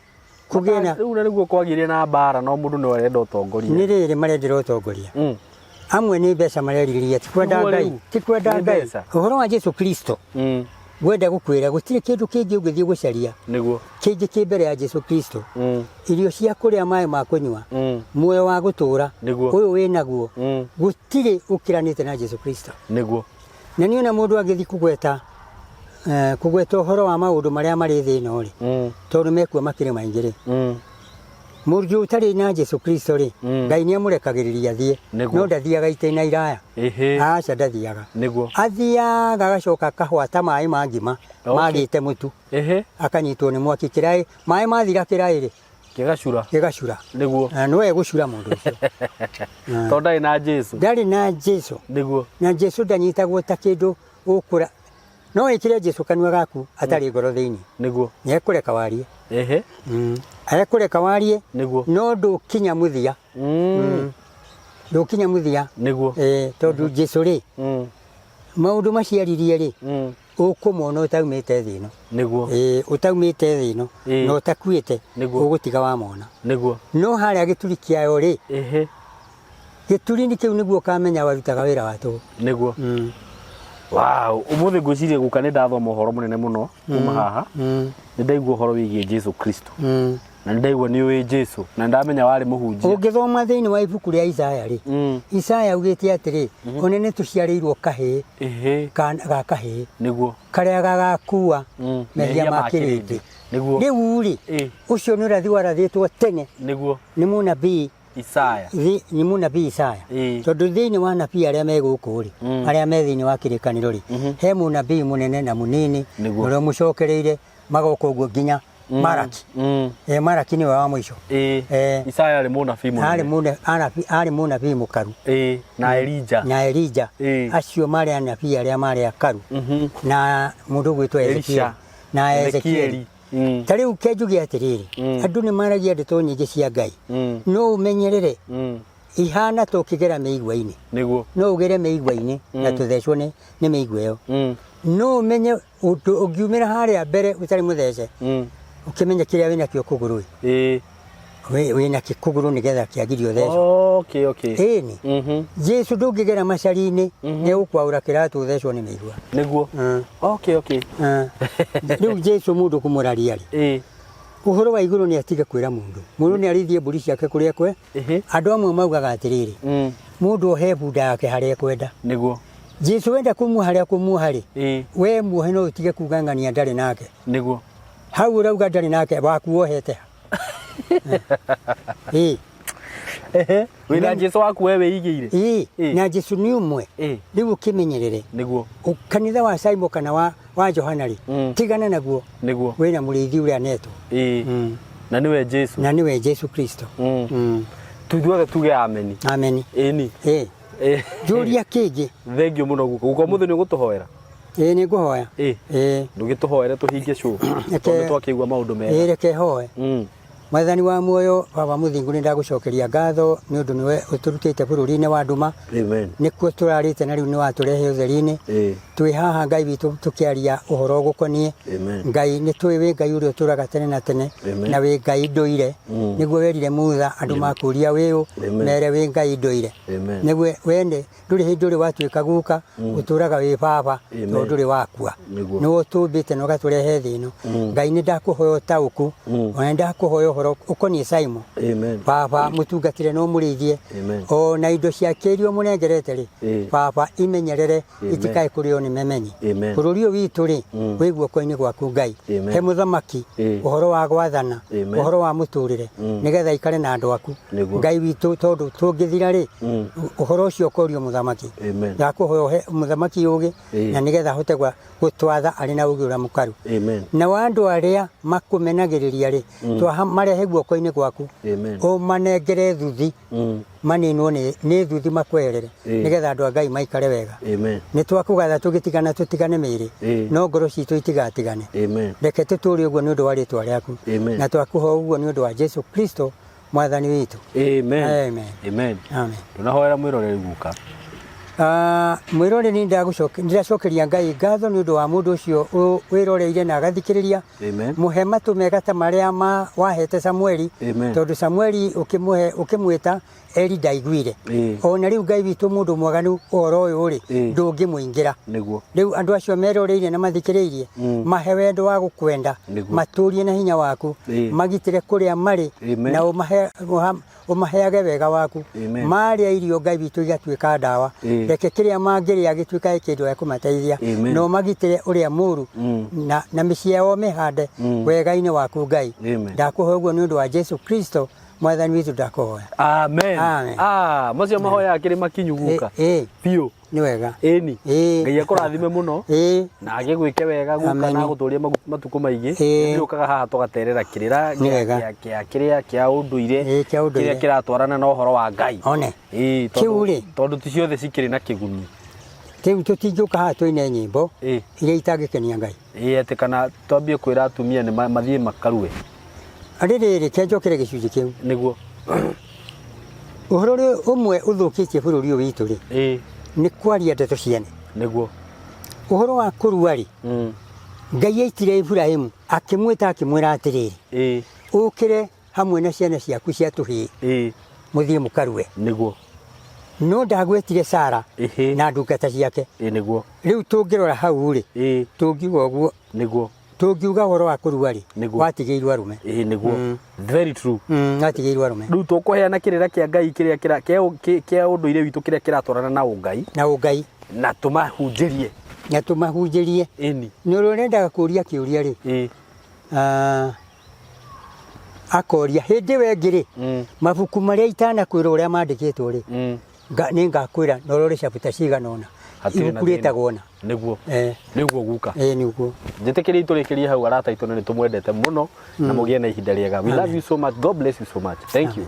kũgĩe na Rĩu na nĩguo kwagĩire na mbara no mũndũ no arenda ũtongoria. Nĩ rĩrĩ marendera ũtongoria. Amwe nĩ mbeca marerirĩria ti kwenda Nĩguo Ngai rĩu. ti kwenda Nĩ Ngai. mbeca. Ũhoro wa Jesu Kristo ngwenda gũkwĩra gũtirĩ kĩndũ kĩngĩ ũngĩthiĩ gũcaria Nĩguo. kĩngĩ kĩ mbere ya Jesu Kristo. Irio cia kũrĩa maĩ ma kũnyua muoyo wa gũtũũra Nĩguo. ũyũ wĩ naguo gũtirĩ ũkĩranĩte na Jesu Kristo. Nĩguo. Na niĩ ona mũndũ angĩthiĩ kũgweta kũgweta ũhoro wa maũndũ marĩa marĩ thĩ ĩno rĩ tondũ mekuo makĩrĩ maingĩ rĩ mũndũ ũtarĩ na Jesu Kristo rĩ Ngai nĩ amũrekagĩrĩria athiĩ Nĩguo. no ndathiaga itĩna iraya. Aca ndathiaga. Nĩguo. Athiaga agacoka akahwata maĩ ma ngima magĩte mũtu. Akanyitwo nĩ mwaki kĩraĩ maĩ mathira kĩraĩ rĩ Gĩgacura. Gĩgacura. Nĩguo. Na no egũcura mũndũ ũcio. Tondũ ndarĩ na Jesu. Ndarĩ na Jesu. Nĩguo. Na Jesu ndanyitagwo ta kĩndũ ũkũra. No wĩkĩre Jesu kanua gaku atarĩ ngoro thĩinĩ. Nĩguo. Nĩ ekũreka warie. Ekũreka warie. Nĩguo. No ndũkinya mũthia. Ndũkinya mũthia. Nĩguo. Tondũ Jesu rĩ maũndũ maciaririe rĩ ũkũmona ũtaumĩte thĩ ĩno. Nĩguo. Ũtaumĩte thĩ ĩno na ũtakuĩte Nĩguo. ũgũtiga wamona. Nĩguo. No harĩa gĩturi kĩayo rĩ gĩturi-inĩ kĩu nĩguo ũkamenya warutaga wĩra wa tũhũ. Nĩguo. Wow, ũmũthĩ ngwĩciria guka nĩ ndathoma ũhoro mũnene mũno kuma haha. Nĩ ndaigua ũhoro wĩgiĩ Jesu Kristo. Na nĩ ndaigua nĩ ũĩ Jesu na nĩ ndamenya warĩ mũhunjia. Ũngĩthoma thĩinĩ wa ibuku rĩa Isaya rĩ Isaya augĩte atĩrĩ one nĩ tũciarĩirwo kahĩĩ ga kahĩĩ Nĩguo. karĩa gagakua mehia ma kĩrĩndĩ. Nĩguo. Rĩu rĩ ũcio nĩ ũrathi warathĩtwo tene. Nĩguo. Nĩ mũnabii Isaya. Nĩ mũnabii Isaya. Tondũ thĩinĩ wa anabii arĩa me gũkũ rĩ arĩa me thĩinĩ wa kĩrĩkanĩro rĩ he mũnabii mũnene na mũnini Nĩguo. ũrĩa ũmũcokereire magoka ũguo nginya Maraki. Maraki nĩwe wa mũico. Isaya arĩ mũnabii mũnene. Arĩ mũnabii mũkaru. Na Elija. Na Elija. Acio marĩ anabii arĩa marĩ akaru. Na mũndũ ũgwĩtwo Ezekiel. Na Ezekiel. Ta rĩu ke njuge atĩrĩrĩ andũ nĩ maragia ndeto nyingĩ cia Ngai. No ũmenyerere ihana ta ũkĩgera mĩigua-inĩ. Nĩguo. No ũgere mĩigua-inĩ na tũthecwo nĩ mĩigua ĩyo. No ũmenye ũndũ ũngiumĩra harĩa mbere ũtarĩ mũthece ũkĩmenye kĩrĩa wĩnakĩo kũgũrũ ĩ. Wĩnakĩ kũgũrũ nĩgetha kĩagirio ũthecwo. Okay, okay. Ĩni. Jesu ndũngĩgera macari-inĩ nĩ ũkwaũra kĩratũ ũthecwo nĩ mĩigua. Nĩguo. Okay, okay. Rĩu Jesu mũndũ kũmũraria rĩ ũhoro wa igũrũ nĩ atige kwĩra mũndũ. Mũndũ nĩ arĩithie mbũri ciake kũrĩa kwe. Andũ amwe maugaga atĩrĩrĩ mũndũ ohe bunda yake harĩa ekwenda. Nĩguo. Jesu wenda kũmuoha harĩa kũmuoha rĩ we muohe no ũtige kuga ng'ania ndarĩ nake. Nĩguo. Hau ũrauga ndarĩ nake waku wohete ha? Wĩna Jesu waku we wĩigĩire. Na Jesu nĩ ũmwe. Rĩu ũkĩmenyerere. Nĩguo. Kanitha wa Simon kana wa Johana rĩ tigana naguo. Nĩguo. Wĩna mũrĩithi ũrĩa anetwo. Na nĩwe Jesu. Na nĩwe Jesu Kristo. Ithuothe tuge ameni. Ameni. Ĩni. Njũria kĩngĩ. Thengiũ mũno guka. Guka ũmũthĩ nĩ ũgũtũhoera? Ĩĩ nĩ ngũhoya. Ndũgĩtũhoere tũhinge show. Tondũ twakĩigua maũndũ mega. Reke hoe. Mwathani wa muoyo Baba Mũthingu nĩ ndagũcokeria ngatho nĩ ũndũ nĩwe ũtũrutĩte bũrũri-inĩ wa nduma. Amen. Nĩkuo tũrarĩte na rĩu nĩ watũrehe ũtheri-inĩ. Twĩ haha Ngai witũ tũkĩaria ũhoro ũgũkoniĩ. Ngai nĩ tũĩ wĩ Ngai ũrĩa ũtũraga tene na tene na wĩ Ngai ndũire. Nĩguo werire Mutha andũ makũria wĩ ũ mere wĩ Ngai ndũire. Nĩguo wene ndũrĩ hĩndĩ ũrĩ watuĩka guka ũtũraga wĩ baba tondũ ndũrĩ wakua. Nĩwe ũtũmbĩte na ũgatũrehe thĩ ĩno. Ngai nĩ ndakũhoya ũtaũku ona nĩ ndakũhoya ũhoro ũkoniĩ Simon. Baba mũtungatĩre na ũmũrĩithie ona indo ciake iria ũmũnengerete rĩ baba imenyerere itikae kũrĩo nĩ nĩ memenyi. Amen. Bũrũri ũyũ witũ rĩ, wĩ guoko-inĩ gwaku Ngai. Amen. He mũthamaki ũhoro wa gwathana, Amen. ũhoro wa mũtũrĩre, nĩgetha aikare na andũ aku. Nĩguo. Ngai witũ, tondũ tũngĩthira rĩ, ũhoro ũcio ũkorio mũthamaki. Amen. Ndakũhoya ũhe mũthamaki ũgĩ, na nĩgetha ahote gũtwatha arĩ na ũgĩ ũrĩa mũkaru. Amen. Nao andũ arĩa makũmenagĩrĩria rĩ, marehe guoko-inĩ gwaku, Amen. ũmanengere thuthi, maninwo nĩ thuthi makweherere, nĩgetha andũ a Ngai maikare wega. Amen. Nĩ twakũgatha tũgĩtigana tũtigane mĩĩrĩ, no ngoro citũ itigatigane. Amen. Reke tũtũũre ũguo nĩ ũndũ wa rĩtwa rĩaku. Amen. Na twakũhoya ũguo nĩ ũndũ wa Jesu Kristo mwathani witũ. Amen. Amen. Amen. Amen. Ndũnahoera mwĩroreri guka. Mwĩroreri ndĩracokeria Ngai ngatho nĩ ũndũ wa mũndũ ũcio wĩroreire na agathikĩrĩria. Amen. Mũhe matũ mega ta marĩa wahete Samueli. Amen. Tondũ Samueli ũkĩmwĩta Eli ndaiguire. Ona rĩu Ngai witũ mũndũ mwaganu ũhoro ũyũ rĩ, ndũngĩmũingĩra. Nĩguo. Rĩu andũ acio meroreire na mathikĩrĩirie, mahe wendo wa gũkwenda, Nĩguo. matũrie na hinya waku, magitĩre kũrĩa marĩ, Amen. na ũmaheage wega waku. Amen. Marĩa irio Ngai witũ igatuĩka ndawa. Reke kĩrĩa mangĩrĩa gĩtuĩkage kĩndũ gĩa kũmateithia, Amen. na ũmagitĩre ũrĩa mũũru, na mĩciĩ yao mĩhande wega-inĩ waku Ngai. Amen. Ndakũhoya ũguo nĩ ũndũ wa Jesu Kristo mwathani witũ, ndakũhoya. Amen. Amen. Macio mahoya akĩrĩ makinyu guka. Biũ. Nĩ wega. Ĩni. Ngai akũrathime mũno. Na agĩgwĩke wega guka Amen. na agũtũrie matukũ maingĩ. Nĩũkaga haha tũgaterera kĩrĩra Nĩ wega. kĩa kĩrĩa kĩa ũndũire, Kĩa ũndũire. kĩrĩa kĩratwarana na ũhoro wa Ngai. One. Tondũ Kĩu rĩ. tondũ ti ciothe cikĩrĩ na kĩguni. Rĩu tũtingĩũka haha tũine nyĩmbo iria itangĩkenia Ngai. Atĩ kana twambie kwĩra atumia nĩ mathiĩ makarue. Rĩrĩ, reke njokere gĩcunjĩ kĩu. Nĩguo. Ũhoro ũrĩa ũmwe ũthũkĩtie bũrũri ũyũ witũ rĩ, nĩ kwaria ndeto ciene. Nĩguo. Ũhoro wa kũrua rĩ, Ngai aitire Iburahĩmu akĩmwĩta akĩmwĩra atĩrĩrĩ, ũkĩre hamwe na ciana ciaku cia tũhĩĩ, mũthiĩ mũkarue. Nĩguo. No ndagwetire Sara na ndungata ciake. Nĩguo. Rĩu tũngĩrora hau rĩ, tũngiuga ũguo. Nĩguo. Tũngiuga ũhoro wa kũrua rĩ, Nĩguo. watigĩirwo arũme. Nĩguo. Very true. Watigĩirwo arũme. Rĩu tũkũheana kĩrĩra kĩa Ngai kĩrĩa kĩa ũndũire witũ kĩrĩa kĩratwarana na ũngai. Na ũngai. Na tũmahunjĩrie. Na tũmahunjĩrie. Ĩni. Nĩ ũrĩa ũrendaga kũria kĩũria rĩ. Akoria hĩndĩ ĩyo ĩngĩ rĩ, mabuku marĩa itanakwĩra ũrĩa mandĩkĩtwo rĩ, nĩ ngakwĩra na ũrore chapter cigana ũna. Hatirĩ na Ibuku thĩna. rĩtagwo ũna. Nĩguo. Nĩguo guka. Nĩguo. Njĩtĩkĩrie tũrĩkĩrie hau arata aitũ na nĩ tũmwendete mũno na mũgĩe na ihinda rĩega. We love you so much. God bless you so much. Thank you.